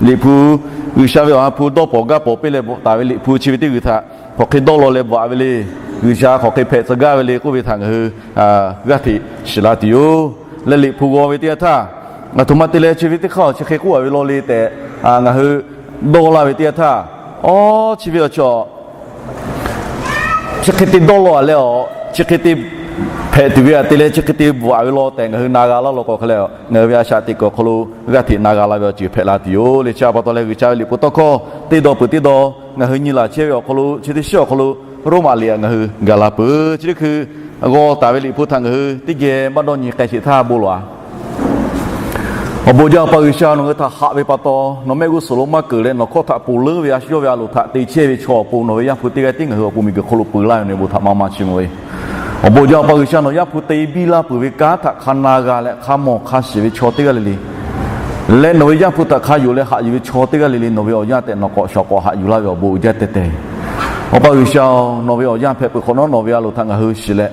Liꞈ hpu, G'uiˬsha ve Awˬ ha hpu dawˇ pawnˍ gaˇ pawnˍ piˇ leh bvuhꞈ taˍ ve Liꞈ hpu chi ve teˇ g'uiˬ htaꞈ hk'aˬ hk'e dawˇ law leh bvuhꞈ ve le. G'uiˬsha hk'aˬ hk'e hpehꞈ tcuh gaˇ ve le k'oˆ ve htaꞈ ngaˬ hui g'aˇ hteꞈ shiˍ la tuˬ yoˬ. Leh Liꞈ hpu g'aw ve teˇ yanˇ htaˇ, aˬ htoꞈ ma te leh chi ve teˇ hk'aˇ chi hk'e k'oˆ a ve law le tehꞈ ngaˬ hui dawˇ laˇ ve teˇ yanˇ htaˇ, awˉ chi ve awˬ chi chi hk'e te dawˇ law a leh, awˬ chi hk'e te hpehꞈ tuˬ ve aꞈ te leh chi hk'e te bvuhꞈ a ve law tehꞈ ngaˬ hui na g'a laˇ law k'o hk'e leh, ngaˬ hui ve a shaꞈ teꞈ kuiˬ awˬ hk'aw lo g'aˇ hteꞈ na g'a la ve awˬ ceuˬ hpehꞈ la tuˬ yoˬ. Leh chi a pa taw leh G'uiˬsha ve Liꞈ hpu tawˇ hkawˇ teˇ dawˇ peuˬ teˇ dawˇ ngaˬ hui nyi laˬ chehˇ ve awˬ hk'aw lo chi teˇ shiˉ awˬ hk'aw lo Roˉmaꞈ liꞈ ngaˬ hui gaˬ la peuˬ. Chi teˇ hkui g'aw taˍ ve Liꞈ hpu htaꞈ ngaˬ hui teˇ geh maˇ dawˇ nyi k'ai sheˍ htaˇ bon lawˬ a. Awˬ bon jaˇ Awˬ pa G'uiˬsha, nawˬ ngaˬ hui htaꞈ haꞈ ve pa taw nawˬ mehˆ g'uˇ suhˍ lo maˇ keunˍ leh nawˬ hkawˇ htaꞈ ponˬ leuˉ ve a shu yawˇ ve a loˍ htaꞈ te chehˇ ve chaw awˬ pon nawˬ ve Yaˇ hpu teˇ g'aˇ tiˉ ngaˬ hui awˬ pon miˬguiˬ hk'oˆ lo peu laˇ ve nawˬ ve bon htaꞈ maˇ maˇ chiˇ mvuh ve. Awˬ bon jaˇ Awˬ pa G'uiˬsha, nawˬ Yaˇ hpu te biˇ laˇ peuˬ ve kanˉ htaꞈ hk'a na g'a leh hk'a mawˬ hk'a shiˍ ve chaw teˇ g'aˇ le le leh nawˬ ve Yaˇ hpu htaꞈ hk'a yonˍ leh haꞈ yuˬ ve chaw teˇ g'aˇ le le nawˬ ve awˬ yanˇ tehꞈ nawˬ k'awꞈ shawˍ k'awꞈ haꞈ yuˬ laˇ ve awˬ bon uiˍ jaˇ teh teh. Awˬ pa G'uiˬsha-oˬ, nawˬ ve awˬ yanˇ hpehꞈ peuˬ hk'awꞈ nawˉ nawˬ ve a loˍ htaꞈ ngaˬ hui shiˍ leh,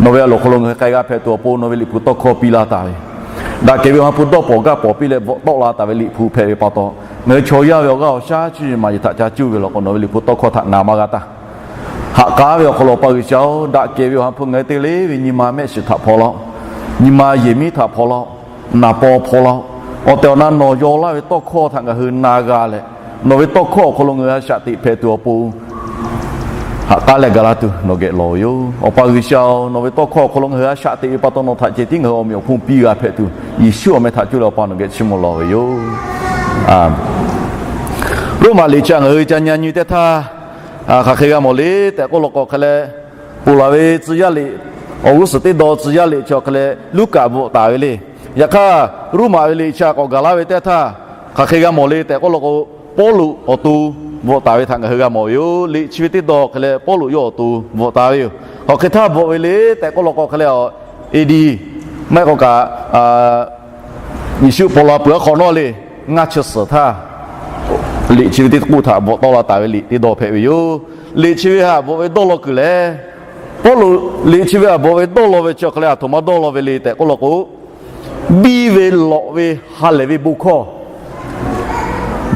nawˬ ve a loˍ hk'aw lo ngaˬ hui k'ai g'a hpehꞈ tuˬ awˬ pon nawˬ ve Liꞈ hpu tawˇ hkawˇ piˇ laˇ taˍ ve, daꞈ kehˬ ve Awˬ ha hpu dawˇ pawnˍ gaˇ pawnˍ piˇ leh bvuhꞈ tawˆ la taˍ ve Liꞈ hpu hpehꞈ ve pa taw, ngaˬ hui chaw yaˇ ve awˬ g'aˇ awˬ shaˉ chi maˍ yeˬ htaꞈ ca cuˇ ve law k'o nawˬ ve Liꞈ hpu tawˇ hkawˇ htaꞈ na maˇ g'a taˇ. Haꞈ k'aˉ ve awˬ hk'aw lo Awˬ pa G'uiˬsha-oˬ, daꞈ kehˬ ve Awˬ ha hpu ngaˬ hui te le ve nyi ma mehˆ shiˍ htaꞈ hpaw laˇ-oˆ. Nyi ma yehˬ miˉ htaꞈ hpaw laˇ-oˆ. Naˍ paw hpaw laˇ-oˆ. Awˬ tehˬ awˬ na nawˬ yaw laˇ ve tawˇ hkawˇ htaꞈ ngaˬ hui na g'a leh, nawˬ ve tawˇ hkawˇ awˬ hk'aw lo ngaˬ hui a shaꞈ teꞈ hpehꞈ tuˬ awˬ pon haꞈ k'aˉ leh gaˬ la tuˬ nawˬ geh lawˬ ve yoˬ. Awˬ pa G'uiˬsha-oˬ, nawˬ ve tawˇ hkawˇ awˬ hk'aw lo ngaˬ hui a shaꞈ teꞈ ve pa taw nawˬ htaꞈ ceh tiˉ ngaˬ hui awˬ meꞈ awˬ hponˇ piˇ g'a hpehꞈ tuˬ Yeˍsuˆ awˬ meh htaꞈ cuˇ leh Awˬ pa nawˬ geh chiˇ mvuh lawˬ ve yoˬ. Roˉmaꞈ liꞈ chi ngaˬ hui ca nyi nyi teˇ htaˇ, hk'aˬ hk'e g'a mawˬ le tehꞈ k'oˆ law k'o hk'e leh, ponˬ laˬ ve tcuh yaˇ liꞈ, awˬ g'uˇ suhˍ teˇ dawˇ tcuh yaˇ liꞈ chi awˬ hk'e leh Luˉkaꞈ bvuhꞈ taˍ ve le. Yaꞈ hk'aˇ Roˉmaꞈ ve liꞈ chi k'awꞈ gaˬ laˇ ve teˇ htaˇ, hk'aˬ hk'e g'a mawˬ le tehꞈ k'oˆ law k'o, Pawˇluꞈ awˬ to bvuhꞈ taˍ ve htaꞈ ngaˬ hui g'a mawˬ ve yoˬ. Liꞈ chi ve teˇ dawˇ hk'e leh Pawˇluꞈ yawˇ awˬ to bvuhꞈ taˍ ve yoˬ. Hk'aˬ hk'e htaˇ bvuhꞈ ve le tehꞈ k'oˆ law k'o hk'e leh, A.D. maˇ heˆ k'o kaꞈ Yeˍsuˆ paw la peuˬ aˉ hk'awꞈ nawˉ le, ngaˇ chi suhˍ htaˇ liꞈ chi ve teˇ k'oˆ htaꞈ bvuhꞈ tawˆ la taˍ ve liꞈ teˇ dawˇ hpehꞈ ve yoˬ. Liꞈ chi ve htaꞈ bvuhꞈ ve dawˇ law kuiˬ leh, Pawˇluꞈ liꞈ chi ve htaꞈ bvuhꞈ ve dawˇ law ve chi awˬ hk'e leh aˬ htoꞈ ma dawˇ law ve le tehꞈ k'oˆ law k'o, biˇ ve lawꞈ ve ha lehˬ ve bon hkawˇ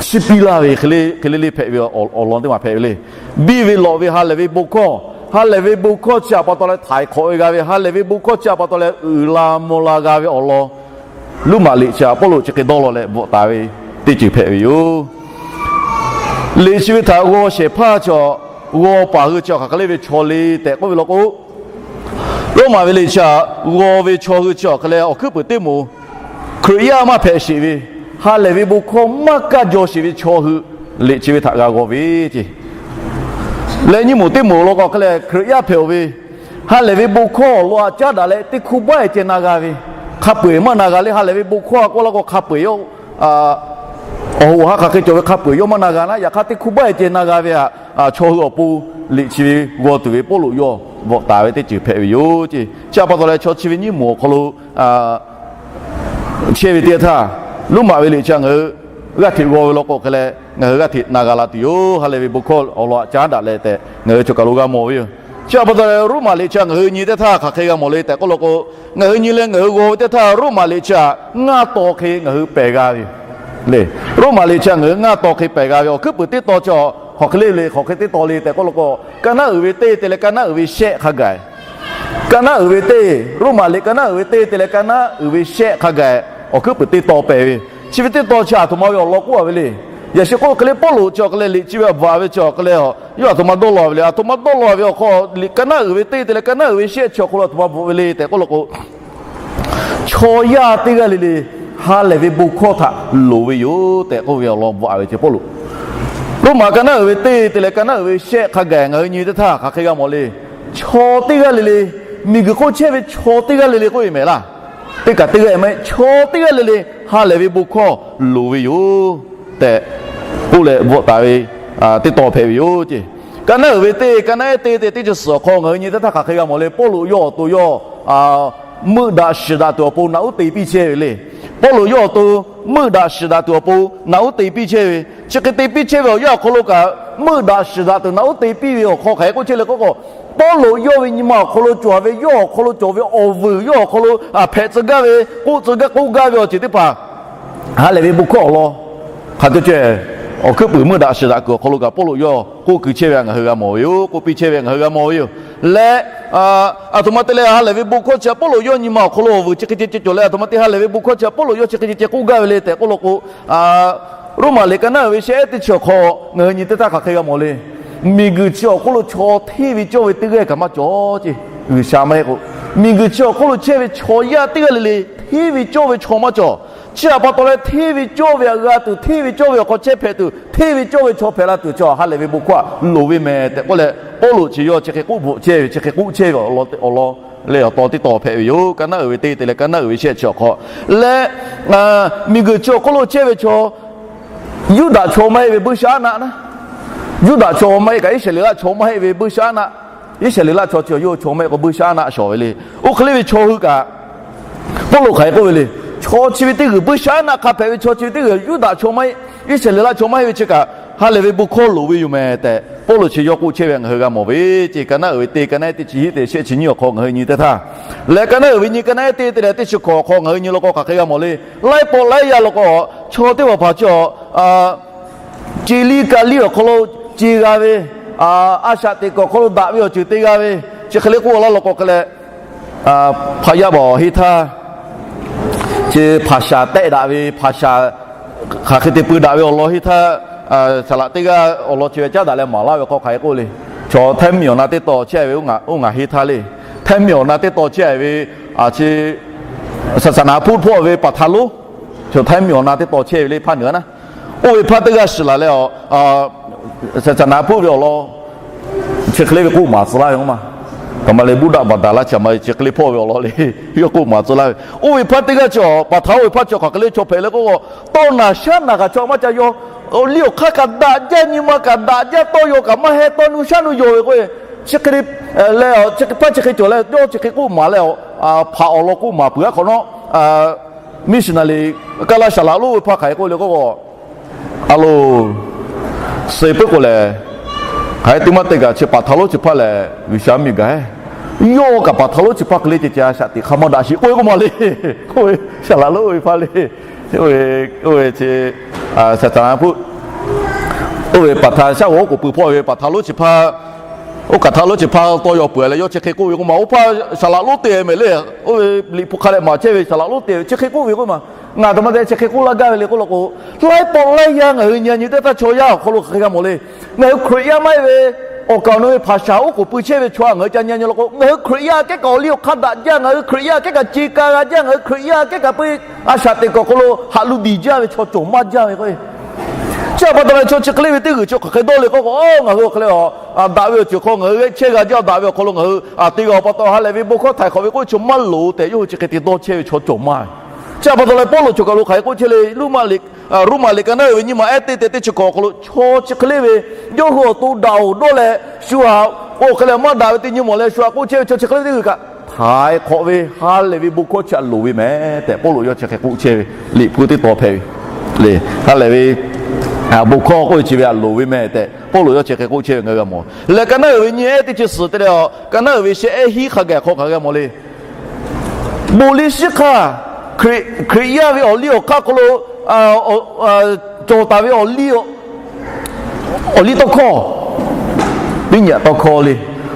chi piˇ laˇ ve hk'e le le hpehꞈ ve awˬ lawn teˇ maˬ hpehꞈ ve le. Biˇ ve lawꞈ ve ha lehˬ ve bon hkawˇ, ha lehˬ ve bon hkawˇ chi htaꞈ pa taw leh htaiˍ hk'awꞈ ve g'a ve, ha lehˬ ve bon hkawˇ chi htaꞈ pa taw leh uiˍ la mvuh la g'a ve awˬ lawn Roˉmaꞈ liꞈ chi htaꞈ Pawˇluꞈ chi hk'e dawˇ law leh bvuhꞈ taˍ ve teˇ ceuˬ hpehꞈ ve yoˬ. Liꞈ chi ve htaꞈ g'aw shehˍ hpaˇ chi, g'aw paˍ hui chi hk'aˬ hk'e le ve chaw le tehꞈ k'oˆ ve law k'o, Roˉmaꞈ ve liꞈ chi htaꞈ g'aw ve chaw hui chi awˬ hk'e leh awˬ hkuiˉ puiˍ teˇ moˍ Hkriꞈ yaˇ maˇ hpehꞈ sheˍ ve, ha lehˬ ve bon hkawˇ maˇ kaˇ jaw sheˍ ve chaw hui liꞈ chi ve htaꞈ g'a g'aw ve ce. Leh nyiˇ moˍ teˇ moˍ law k'o hk'e leh Hkriꞈ yaˇ hpehꞈ-oˬ ve, ha lehˬ ve bon hkawˇ awˬ lawn htaꞈ caˉ daꞈ leh teˇ hkuˇ baˆ e ceh na g'a ve, hk'a peu-eˬ maˇ na g'a le. Ha lehˬ ve bon hkawˇ a k'oˆ laˇ k'o hk'a peu-eˬ yawˇ awˬ hoꞈ ha hk'aˬ hk'e cawˬ ve hk'a peu-eˬ yawˇ maˇ na g'a naˉ, yaꞈ hk'aˇ teˇ hkuˇ baˆ e ceh na g'a ve htaꞈ chaw hui awˬ pon liꞈ chi ve g'aw tuˬ ve Pawˇluꞈ yawˇ bvuhꞈ taˍ ve teˇ ceuˬ hpehꞈ ve yoˬ ce. Chi htaꞈ pa taw leh chaw chi ve nyiˇ moˍ awˬ hk'aw lo chehˇ ve teˇ yanˇ htaˇ, Roˉmaꞈ ve liꞈ chi htaꞈ ngaˬ hui g'aˇ hteꞈ g'aw ve law k'o hk'e leh ngaˬ hui g'aˇ hteꞈ na g'a la tuˬ yoˬ. Ha lehˬ ve bon hkawˇ awˬ lawn htaꞈ caˉ daꞈ leh tehꞈ ngaˬ hui cawˬ kaˬ lo g'a mawˬ ve yoˬ. Chi htaꞈ pa taw leh Roˉmaꞈ liꞈ chi htaꞈ ngaˬ hui nyi teˇ htaˇ hk'aˬ hk'e g'a mawˬ le tehꞈ k'oˆ law k'o, ngaˬ hui nyi leh ngaˬ hui g'aw ve teˇ htaˇ Roˉmaꞈ liꞈ chi htaꞈ ngaˇ taw hk'e ngaˬ hui pehˬ g'a ve yoˬ le. Roˉmaꞈ liꞈ chi htaꞈ ngaˬ hui ngaˇ taw hk'e pehˬ g'a ve awˬ hkuiˉ puiˍ teˇ taw chi hk'aˬ hk'e le le, hk'aˬ hk'e teˇ taw le tehꞈ k'oˆ law k'o, ka naˉ uiˍ ve teˇ te leh ka naˉ uiˍ ve shehˆ hk'a gaˬ Ka naˉ uiˍ ve teˇ, Roˉmaꞈ liꞈ ka naˉ uiˍ ve teˇ te leh ka naˉ uiˍ ve shehˆ hk'a gaˬ awˬ hkuiˉ puiˍ teˇ taw pehˬ ve. Chi ve teˇ taw chi aˬ htoꞈ ma ve awˬ lawn k'oˆ a ve le. Yaꞈ shi k'oˆ hk'e le Pawˇluꞈ chi awˬ hk'e leh liꞈ chi ve htaꞈ bvuhꞈ a ve chi awˬ hk'e leh yawˇ aˬ htoꞈ ma dawˇ law ve le. Aˬ htoꞈ ma dawˇ law ve awˬ hk'aw liꞈ ka naˉ uiˍ ve teˇ te leh ka naˉ uiˍ ve shehˆ chi awˬ hk'aw lo aˬ htoꞈ ma bvuhꞈ ve le tehꞈ k'oˆ law k'o, chaw yaˇ teˇ g'aˇ le le ha lehˬ ve bon hkawˇ htaꞈ loˍ ve yoˬ tehꞈ k'oˆ ve awˬ lawn bvuhꞈ a ve chi Pawˇluꞈ. Roˉmaꞈ ka naˉ uiˍ ve teˇ te leh ka naˉ uiˍ ve shehˆ hk'a gaˬ ngaˬ hui nyi teˇ htaˇ hk'aˬ hk'e g'a mawˬ le. Chaw teˇ g'aˇ le le, miˬguiˬ hk'oˆ chehˇ ve chaw teˇ g'aˇ le le k'oˆ ve mehˍ laˇ. Teˇ kaꞈ teˇ g'aˇ mehˍ, chaw teˇ g'aˇ le le ha lehˬ ve bon hkawˇ loˍ ve yoˬ tehꞈ k'oˆ leh bvuhꞈ taˍ ve teˇ taw hpehꞈ ve yoˬ ce. Ka naˉ uiˍ ve teˇ, ka naˉ ehˉ teˇ te teˇ chi suhˍ awˬ hk'aw ngaˬ hui nyi teˇ htaˇ hk'aˬ hk'e g'a mawˬ le. Pawˇluꞈ yawˇ awˬ to yawˇ meuˆ daꞈ shiˍ daꞈ tuˬ awˬ pon naꞈ uˉ te piˇ chehˇ ve le. Pawˇluꞈ yawˇ awˬ to meuˆ daꞈ shiˍ daꞈ tuˬ awˬ pon naꞈ uˉ te piˇ chehˇ ve. Chi hk'e te piˇ chehˇ ve awˬ yanˇ awˬ hk'aw lo kaꞈ meuˆ daꞈ shiˍ daꞈ tuˬ naꞈ uˉ te piˇ ve awˬ hk'aw hk'aˬ hk'e k'oˆ chehˇ le k'oˆ k'o, Pawˇluꞈ yawˇ ve nyi ma awˬ hk'aw lo cawˬ ve, yawˇ awˬ hk'aw lo cawˬ ve awˬ vuiˬ, yawˇ awˬ hk'aw lo hpehꞈ tcuh gaˇ ve, k'oˆ tcuh gaˇ k'oˆ gaˇ ve awˬ ceuˬ teˇ hpaˍ ha lehˬ ve bon hkawˇ awˬ lawn hk'aˬ cawˇ ceh awˬ hkuiˉ puiˍ meuˇ daꞈ shiˍ daꞈ kuiˬ awˬ hk'aw lo kaꞈ Pawˇluꞈ yawˇ k'oˆ kuiˬ chehˇ ve htaꞈ ngaˬ hui g'a mawˬ ve yoˬ. K'oˆ piˇ chehˇ ve htaꞈ ngaˬ hui g'a mawˬ ve yoˬ. Leh, aˬ htoꞈ ma te leh ha lehˬ ve bon hkawˇ chi Pawˇluꞈ yawˇ nyi ma awˬ hk'aw lo awˬ vuiˬ chi hk'e ceh ceh cawˬ leh, aˬ htoꞈ ma te ha lehˬ ve bon hkawˇ chi Pawˇluꞈ yawˇ chi hk'e ceh ceh k'oˆ gaˇ ve le tehꞈ k'oˆ law k'o, Roˉmaꞈ liꞈ ka naˉ uiˍ ve shehˆ ehˉ teˇ chi awˬ hk'aw ngaˬ hui nyi teˇ htaˇ hk'aˬ hk'e g'a mawˬ le. Miˬguiˬ chi awˬ hk'oˆ lo chaw hteˇ ve cawˇ ve teˇ g'aˇ kaꞈ maˇ cawˬ ce. G'uiˬsha maˇ heˆ k'o, miˬguiˬ chi awˬ hk'oˆ lo chehˇ ve chaw yaˇ teˇ g'aˇ le le hteˇ ve cawˇ ve chaw maˇ cawˬ. Chi htaꞈ pa taw leh hteˇ ve cawˇ ve htaꞈ g'a tuˬ, hteˇ ve cawˇ ve awˬ hk'aw chehˇ hpehꞈ tuˬ, hteˇ ve cawˇ ve chaw hpehꞈ la tuˬ chi ha lehˬ ve bon hkawˇ htaꞈ loˍ ve mehˍ tehꞈ k'oˆ leh, Pawˇluꞈ chi yawˇ chi hk'e k'oˆ bvuhꞈ chehˇ ve, chi hk'e k'oˆ chehˇ ve awˬ lawn leh awˬ taw teˇ taw hpehꞈ ve yoˬ. Ka naˉ uiˍ ve teˇ te leh ka naˉ uiˍ ve shehˆ chi awˬ hk'aw leh, miˬguiˬ chi awˬ hk'oˆ lo chehˇ ve chaw Yuˇdaꞈ chaw maˇ heˆ ve buiˇshaˆaˉnaˆ na, Yuˇdaꞈ chaw maˇ heˆ kaꞈ Iˉsaˍreˍlaˆ chaw maˇ heˆ ve buiˇshaˆaˉnaˆ, Iˉsaˍreˍlaˆ chaw chi yawˇ hui chaw maˇ heˆ k'o buiˇshaˆaˉnaˆ shawˍ ve le. Oˇ hk'e le ve chaw hui kaꞈ Pawˇluꞈ hk'aˬ hk'e k'oˆ ve le. Chaw chi ve teˇ g'uiˬ buiˇshaˆaˉnaˆ hk'a hpehꞈ ve chaw chi ve teˇ g'uiˬ Yuˇdaꞈ chaw maˇ heˆ, Iˉsaˍreˍlaˆ chaw maˇ heˆ ve chi kaꞈ ha lehˬ ve bon hkawˇ loˍ ve yoˬ mehˍ tehꞈ Pawˇluꞈ chi yawˇ k'oˆ chehˇ ve htaꞈ ngaˬ hui g'a mawˬ ve ce. Ka naˉ uiˍ ve teˇ, ka naˉ ehˉ teˇ chi hiˉ te shehˆ chi nyiˇ awˬ hk'aw ngaˬ hui nyi teˇ htaˇ, leh ka naˉ uiˍ ve nyi ka naˉ ehˉ teˇ te leh teˇ chi hkawꞈ awˬ hk'aw ngaˬ hui nyi law k'o hk'aˬ hk'e g'a mawˬ le. Laiˉ pawˆ laiˉ yaˇ law k'o, chaw teˇ hpaˍ hpaˍ chi a ce liˇ ka liˇ awˬ hk'aw lo ce g'a ve, a shaꞈ teꞈ kuiˬ awˬ hk'aw lo daꞈ ve awˬ ceuˬ te g'a ve, chi hk'e le k'oˆ laˇ law k'o hk'e leh, hpaꞈ yaˇ bawˬ henˇ htaˇ, chi hpaˍ shaˍ tehˆ daꞈ ve, hpaˍ shaˍ hk'aˬ hk'e te peu daꞈ ve awˬ lawn henˇ htaˇ, saˍ laꞈ teˇ g'aˇ awˬ lawn chi ve caˉ daꞈ leh maˍ laˇ ve hk'aw hk'aˬ hk'e k'oˆ le. Chaw Htaiˇ miˬ awˬ na teˇ taw chehˇ ve oˇ ngaˬ henˇ htaˇ le. Htaiˇ miˬ awˬ na teˇ taw chehˇ ve, a chi saˍ saˍ naˍ hpuˆ hpawˇ ve paˍ htaˇ lonˉ, chaw Htaiˇ miˬ awˬ na teˇ taw chehˇ ve le hpaˇ nuˬ a naˉ. Oˇ ve hpaˇ teˇ g'aˇ shiˍ laˬ leh a, saˍ saˍ naˍ hpuˆ ve awˬ lawn chi hk'e le ve k'oˆ maˍ tcuh laˇ ve k'oˆ ma. Hk'aˬ ma le buˇ daꞈ baˬ daꞈ laˇ chi ma chi hk'e le hpawˇ ve awˬ lawn le, yawˇ k'oˆ maˍ tcuh laˇ ve. Oˇ ve hpaˇ teˇ g'aˇ chi a paˍ htaˇ oˇ ve hpaˇ chi hk'aˬ hk'e le chaw hpehꞈ le k'oˆ k'o, tawˇ naˬ shaˉ naˬ kaꞈ chaw maˇ ca yaw. Awˬ liˇ awˬ hk'aˇ kaꞈ daꞈ jaˇ, nyi ma kaꞈ daꞈ jaˇ, tawˇ yaw kaꞈ maˇ heh, tawˇ nuˇ shaˉ nuˇ yaw ve k'o, chi hk'e le leh chi hpaˇ chi hk'e cawˬ leh yawˇ chi hk'e k'oˆ maˍ leh, hpaˍ awˬ lawn k'oˆ maˍ peuˬ a hk'awꞈ nawˉ, missionary kaˇ laˇ saˍ laꞈ lonˉ ve hpaˇ hk'aˬ hk'e k'oˆ le k'oˆ k'o, a lo, suh puiˉ k'o lehˬ, hk'aˬ hk'e te maˇ te kaꞈ chi paˍ htaˇ lonˉ chi hpaˇ lehˬ G'uiˬsha miˬ gaˬ, yawˇ kaꞈ paˍ htaˇ lonˉ chi hpaˇ hk'e le ceh ceh a shaꞈ teꞈ hk'aˇ maˇ daꞈ sheˍ k'oˆ ve k'oˆ ma le. K'oˆ ve saˍ laꞈ lonˉ ve hpaˇ le. Oˇ ve, oˇ ve chi saˍ saˍ naˍ hpuˆ, oˇ ve paˍ htaˇ shaˉ g'awˬ oˉ k'oˍ pui hpawˇ ve paˍ htaˇ lonˉ chi hpaˇ, oˇ kaꞈ htaˇ lonˉ chi hpaˇ tawˇ yaw peuˬ leh yawˇ chi hk'e k'oˆ ve k'oˆ ma, oˇ hpaˇ saˍ laꞈ lonˉ te mehˍ le. Oˇ ve Liꞈ hpu hk'a dehꞈ maˍ chehˇ ve saˍ laꞈ lonˉ te ve chi hk'e k'oˆ ve k'oˆ ma. Ngaˬ htoꞈ ma te chi hk'e k'oˆ laˇ gaˇ ve le k'oˆ law k'o, laiˉ pawˆ laiˉ yaˇ ngaˬ hui nyi nyi teˇ htaˇ chaw yaˇ awˬ hk'aw lo hk'aˬ hk'e g'a mawˬ le. Ngaˬ hui Hkriꞈ yaˇ maˇ heˆ ve, awˬ kaˍ awˬ nu ve hpaˍ shaˍ oˉ k'oˍ pui chehˇ ve chaw htaꞈ ngaˬ hui ca nyi nyi law k'o, ngaˬ hui Hkriꞈ yaˇ kehˉ kaꞈ awˬ liˇ awˬ hk'aˇ daꞈ jaˇ, ngaˬ hui Hkriꞈ yaˇ kehˉ kaꞈ ce ka g'a jaˇ, ngaˬ hui Hkriꞈ yaˇ kehˉ kaꞈ peu a shaꞈ teꞈ kuiˬ awˬ hk'aw lo haꞈ lu diˬ jaˇ ve chaw cawˬ maˇ jaˇ ve k'o, chi htaꞈ pa taw leh chaw chi hk'e le ve teˇ g'uiˬ chi hk'aˬ hk'e dawˇ le k'oˆ k'o, ngaˬ hui awˬ hk'e le a, daꞈ ve awˬ ceuˬ hk'aw ngaˬ hui g'ehˆ chehˇ g'a jaˇ, daꞈ ve awˬ hk'aw lo ngaˬ hui te g'a awˬ pa taw ha lehˬ ve bon hkawˇ htaiˍ hk'awꞈ ve k'oˆ ve chaw maˇ loˍ tehꞈ yawˇ hui chi hk'e te dawˇ chehˇ ve chaw cawˬ maˇ ve. Chi htaꞈ pa taw leh Pawˇluꞈ cawˬ kaˬ lo hk'aˬ hk'e k'oˆ chehˇ le, Roˉmaꞈ liꞈ ka naˉ uiˍ ve nyiˇ ma ehˉ teˇ te teˇ chi hkawꞈ awˬ hk'aw lo chaw chi hk'e le ve, yawˇ hui awˬ to daꞈ-oˬ dawˇ leh shu htaꞈ k'o hk'e leh maˇ daꞈ ve teˇ nyi mawˬ leh shu htaꞈ k'oˆ chehˇ ve chaw chi hk'e le ve teˇ g'uiˬ kaꞈ, htaiˍ hk'awꞈ ve ha lehˬ ve bon hkawˇ chi htaꞈ loˍ ve mehˍ tehꞈ Pawˇluꞈ yawˇ chi hk'e k'oˆ chehˇ ve, Liꞈ hpu teˇ taw hpehꞈ ve le. Ha lehˬ ve bon hkawˇ k'oˆ ve chi ve htaꞈ loˍ ve mehˍ tehꞈ Pawˇluꞈ yawˇ chi hk'e k'oˆ chehˇ ve ngaˬ hui g'a mawˬ. Leh ka naˉ uiˍ ve nyiˇ ehˉ teˇ chi suhˍ te leh a, ka naˉ uiˍ ve shehˆ ehˉ hiˉ hk'a gaˬ hk'aw hk'aˬ hk'e g'a mawˬ le. Bon liˇ shiˉ hk'aˇ, Hkriꞈ yaˇ ve awˬ liˇ awˬ hk'aˇ hk'aw lo cawˬ taˍ ve awˬ liˇ, awˬ liˇ tawˇ hkawˇ, biˇ nyi tawˇ hkawˇ le.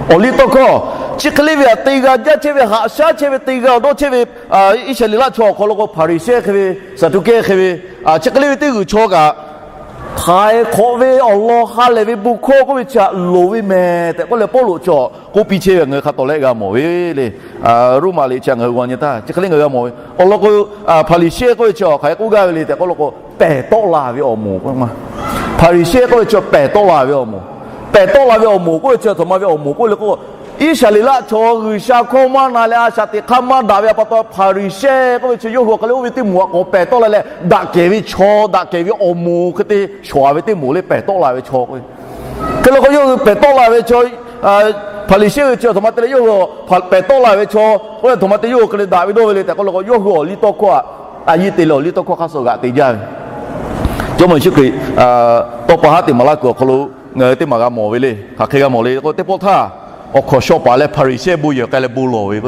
Awˬ liˇ tawˇ hkawˇ chi hk'e le ve htaꞈ te g'a jaˇ chehˇ ve, haꞈ shaˉ chehˇ ve, te g'a dawˇ chehˇ ve Iˉsaˍreˍlaˆ chaw awˬ hk'aw lo k'o Hpaˍriˍsehˇ hk'e ve, Saˍduˆkehˇ hk'e ve, chi hk'e le ve teˇ g'uiˬ chaw kaꞈ, htaiˍ hk'awꞈ ve awˬ lawn ha lehˬ ve bon hkawˇ k'oˆ ve chi htaꞈ loˍ ve mehˍ tehꞈ k'oˆ leh Pawˇluꞈ chi k'oˆ piˇ chehˇ ve ngaˬ hui hk'a tawˍ leh g'a mawˬ ve le. Roˉmaꞈ liꞈ chi ngaˬ hui g'aw nyi htaˇ chi hk'e le ngaˬ hui g'a mawˬ ve awˬ lawn k'o, Hpaˍriˍsehˇ k'oˆ ve chi hk'aˬ hk'e k'oˆ gaˇ ve le tehꞈ k'oˆ law k'o, pehˬ tawˆ la ve awˬ moˍ k'o, Hpaˍriˍsehˇ k'oˆ ve chi pehˬ tawˆ la ve awˬ moˍ. Pehˬ tawˆ la ve awˬ moˍ k'oˆ ve chi a htoꞈ ma ve awˬ moˍ k'oˆ le k'o, Iˉsaˍreˍlaˆ chaw G'uiˬsha hkawˇ maˇ na leh a shaꞈ teꞈ hk'aˇ maˇ daꞈ ve a pa taw Hpaˍriˍsehˇ k'oˆ ve chi yawˇ hui awˬ hk'e le oˇ ve teˇ moˍ htaꞈ k'awꞈ pehˬ tawˆ la leh daꞈ kehˬ ve chaw, daꞈ kehˬ ve awˬ moˍ hk'e te shawˍ ve teˇ moˍ le pehˬ tawˆ la ve chaw k'o, hk'e le k'o yawˇ hui pehˬ tawˆ la ve chaw, Hpaˍriˍsehˇ ve chi a htoꞈ ma te leh yawˇ hui pehˬ tawˆ la ve chaw k'oˆ leh a htoꞈ ma te yawˇ hui hk'e le daꞈ ve dawˇ ve le tehꞈ k'oˆ law k'o, yawˇ hui awˬ liˇ tawˇ hkawˇ htaꞈ a yiˇ te leh awˬ liˇ tawˇ hkawˇ hk'aˇ suh g'aꞈ te jaˇ ve Jawˇmawˇ Yeˍsuˆ Hkriꞈ tawˇ pa haˉ teꞈ maˍ laˇ kuiˬ awˬ hk'aw lo ngaˬ hui teˇ maˬ g'a mawˬ ve le. Hk'aˬ hk'e g'a mawˬ le k'o, teˇ pawˆ htaˇ awˬ hkawnˍ shaw paˍ leh Hpaˍriˍsehˇ bon yehˬ k'ai leh bon lawˬ ve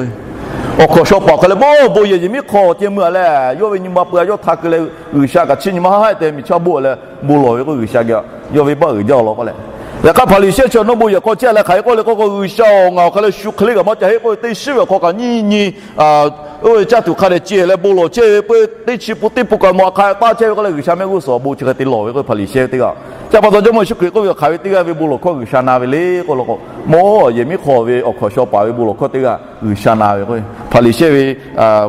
k'o, awˬ hkawnˍ shaw paˍ hk'a leh bon bon yehˬ yehˬ miˉ hk'aw ceh meuˇ a leh, yawˇ ve nyi ma pui a yawˇ htaꞈ keu leh G'uiˬsha kaꞈ chiˇ nyi ma haˉ haˉ te miˬ chaˇ boˆ leh bon lawˬ ve k'o, G'uiˬsha geh yawˇ ve baˆ uiˍ jaˇ awˬ lawn k'oˆ leh, yaꞈ hk'aˇ Hpaˍriˍsehˇ chi awˬ nawˇ bon yehˬ hk'aw chehˇ leh hk'aˬ hk'e k'oˆ le k'o, G'uiˬsha-oˬ, ngaˬ awˬ hk'a leh shu hk'e le kaꞈ maˇ ca heˆ k'oˆ ve, teˇ shiˉ ve awˬ hk'aw kaꞈ nyiˇ nyi oˇ ve caˇ tuˬ hk'a dehꞈ ceh leh bon lawˬ chehˇ ve, peuˇ teˇ chi pun teˇ pun kaꞈ nawˬ hk'a taˇ chehˇ ve k'oˆ leh, G'uiˬsha mehˆ g'uˇ suhˍ awˬ bon chi hk'e te lawˬ ve k'o, Hpaˍriˍsehˇ ve teˇ g'aˇ. Chi pa taw Jawˇmawˇ Yeˍsuˆ Hkriꞈ k'oˆ ve, hk'aˬ ve teˇ g'aˇ ve bon lawˬ hkawˇ G'uiˬsha na ve le k'oˆ law k'o, mawˇ yehˬ miˉ hk'aw ve awˬ hkawnˍ shaw paˍ ve bon lawˬ hkawˇ teˇ g'aˇ G'uiˬsha na ve k'o, Hpaˍriˍsehˇ ve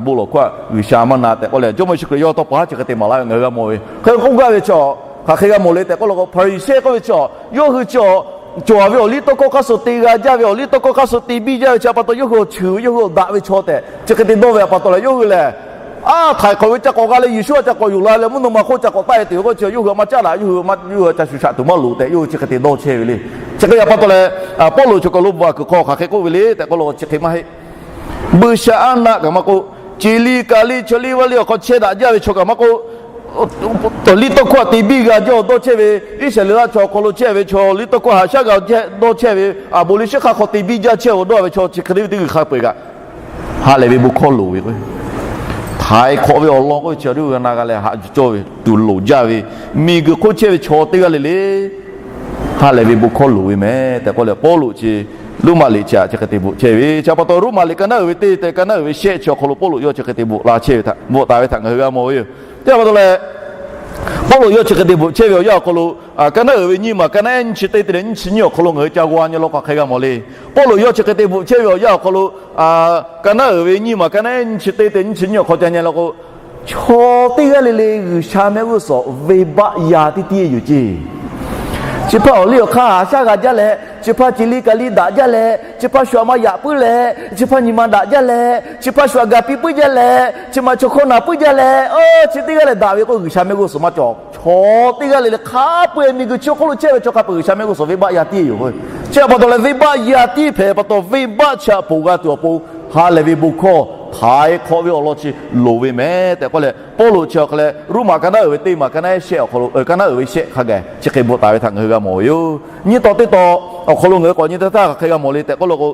bon lawˬ hkawˇ G'uiˬsha maˇ na tehꞈ k'oˆ leh, Jawˇmawˇ Yeˍsuˆ Hkriꞈ yawˇ tawˇ pa haˉ chi hk'e te maˍ laˇ ve ngaˬ hui g'a mawˬ ve. Hk'e k'oˆ gaˇ ve chi hk'aˬ hk'e g'a mawˬ le tehꞈ k'oˆ law k'o, Hpaˍriˍsehˇ k'oˆ ve chi yawˇ hui chi cawˬ ve awˬ liˇ tawˇ hkawˇ hk'aˇ suh te g'a jaˇ ve, awˬ liˇ tawˇ hkawˇ hk'aˇ suh te biˇ jaˇ ve chi pa taw, yawˇ hui awˬ cheuˬ ve, yawˇ hui awˬ daꞈ ve chaw tehꞈ chi hk'e te dawˇ ve pa taw leh, yawˇ hui lehˬ, a, htaiˍ hk'awꞈ ve ca k'awꞈ g'a leh Yeˍsuˆ a ca k'awꞈ yonˍ la leh mvuhˇ naw ma hk'oˆ ca k'awꞈ taˆ e tuˬ ve k'o, chi yawˇ hui a maˇ caˉ daꞈ, yawˇ hui a ca shu shaꞈ tuˬ maˇ loˍ tehꞈ yawˇ hui chi hk'e te dawˇ chehˇ ve le. Chi hk'e pa taw leh, Pawˇluꞈ chi kaˬ lo bvuhꞈ kuiˬ hk'aw hk'aˬ hk'e k'oˆ ve le tehꞈ k'oˆ law k'o, chi hk'e maˇ heˆ. Buiˇshaˆaˉnaˆ kaꞈ maˇ k'oˆ, ceˬ liˇ ka liˇ chaw liˇ vaˇ liˇ awˬ hk'aw chehˇ daꞈ jaˇ ve chaw kaꞈ maˇ k'oˆ, liˇ tawˇ hkawˇ te biˇ g'a jaˇ awˬ dawˇ chehˇ ve, Iˉsaˍreˍlaˆ chaw awˬ hk'aw lo chehˇ ve chaw liˇ tawˇ hkawˇ haꞈ shaˉ g'a dawˇ chehˇ ve, aˬ bon liˇ shiˉ hk'aˇ hk'aw te biˇ jaˇ chehˇ awˬ dawˇ ve chaw chi hk'e te ve teˇ g'uiˬ hk'a peu-eˬ kaꞈ, ha lehˬ ve bon hkawˇ loˍ ve k'o, htaiˍ hk'awꞈ ve awˬ lawn k'oˆ ve chi a duˇ g'a na g'a leh haꞈ yuˬ cawˇ ve tuˬ loˍ jaˇ ve, miˬguiˬ hk'oˆ chehˇ ve chaw teˇ g'aˇ le le ha lehˬ ve bon hkawˇ loˍ ve mehˍ tehꞈ k'oˆ leh, Pawˇluꞈ chi Roˉmaꞈ liꞈ chi htaꞈ chi hk'e te bvuhꞈ chehˇ ve. Chi pa taw Roˉmaꞈ liꞈ ka naˉ uiˍ ve teˇ te ka naˉ uiˍ ve shehˆ chi awˬ hk'aw lo Pawˇluꞈ yawˇ chi hk'e te bvuhꞈ la chehˇ ve htaꞈ, bvuhꞈ taˍ ve htaꞈ ngaˬ hui g'a mawˬ ve yoˬ. Chi pa taw leh, Pawˇluꞈ yawˇ chi hk'e te bvuhꞈ chehˇ ve awˬ yanˇ awˬ hk'aw lo, ka naˉ uiˍ ve nyiˇ maˬ ka naˉ ehˉ nyiˇ chi teˇ te leh nyiˇ chi nyiˇ awˬ hk'aw lo ngaˬ hui ca g'aw nyi law k'o hk'aˬ hk'e g'a mawˬ le. Pawˇluꞈ yawˇ chi hk'e te bvuhꞈ chehˇ ve awˬ yanˇ awˬ hk'aw lo, ka naˉ uiˍ ve nyiˇ maˬ ka naˉ ehˉ nyiˇ chi teˇ te nyiˇ chi nyiˇ awˬ hk'aw ca nyi law k'o, chaw teˇ g'aˇ le le G'uiˬsha mehˆ g'uˇ suhˍ venˇbaˆ yaˇ teˇ tiˉ yoˬ ceˇ. Chi hpaˇ awˬ liˇ awˬ hk'aˇ haꞈ shaˉ g'a jaˇ leh, chi hpaˇ ceˬ liˇ ka liˇ daꞈ jaˇ leh, chi hpaˇ shu aꞈ ma yaꞈ puiˉ leh, chi hpaˇ nyi ma daꞈ jaˇ leh, chi hpaˇ shu aꞈ ga piˇ puiˉ jaˇ leh, chi ma chaw hkawˇ naˬ puiˉ jaˇ leh, chi teˇ g'aˇ leh daꞈ ve k'o, G'uiˬsha mehˆ g'uˇ suhˍ maˇ cawˬ. Chaw teˇ g'aˇ le le hk'a peu-eˬ miˬguiˬ chi awˬ hk'oˆ lo chehˇ ve chaw hk'a peu-eˬ G'uiˬsha mehˆ g'uˇ suhˍ venˇbaˆ yaˇ tiˉ yoˬ. Chi pa taw leh venˇbaˆ yaˇ tiˉ hpehꞈ pa taw, venˇbaˆ chi htaꞈ ponˬ g'a tuˬ awˬ pon ha lehˬ ve bon hkawˇ htaiˍ hk'awꞈ ve awˬ lawn chi loˍ ve mehˍ tehꞈ k'oˆ leh, Pawˇluꞈ chi awˬ hk'aw leh Roˉmaꞈ ka naˉ uiˍ ve teˇ maˬ ka naˉ ehˉ shehˆ awˬ hk'aw lo, ka naˉ uiˍ ve shehˆ hk'a gaˬ chi hk'e bvuhꞈ taˍ ve htaꞈ ngaˬ hui g'a mawˬ ve yoˬ. Nyiˇ taw teˇ taw awˬ hk'aw lo ngaˬ hui k'awꞈ nyi teˇ htaˇ hk'aˬ hk'e g'a mawˬ le tehꞈ k'oˆ law k'o,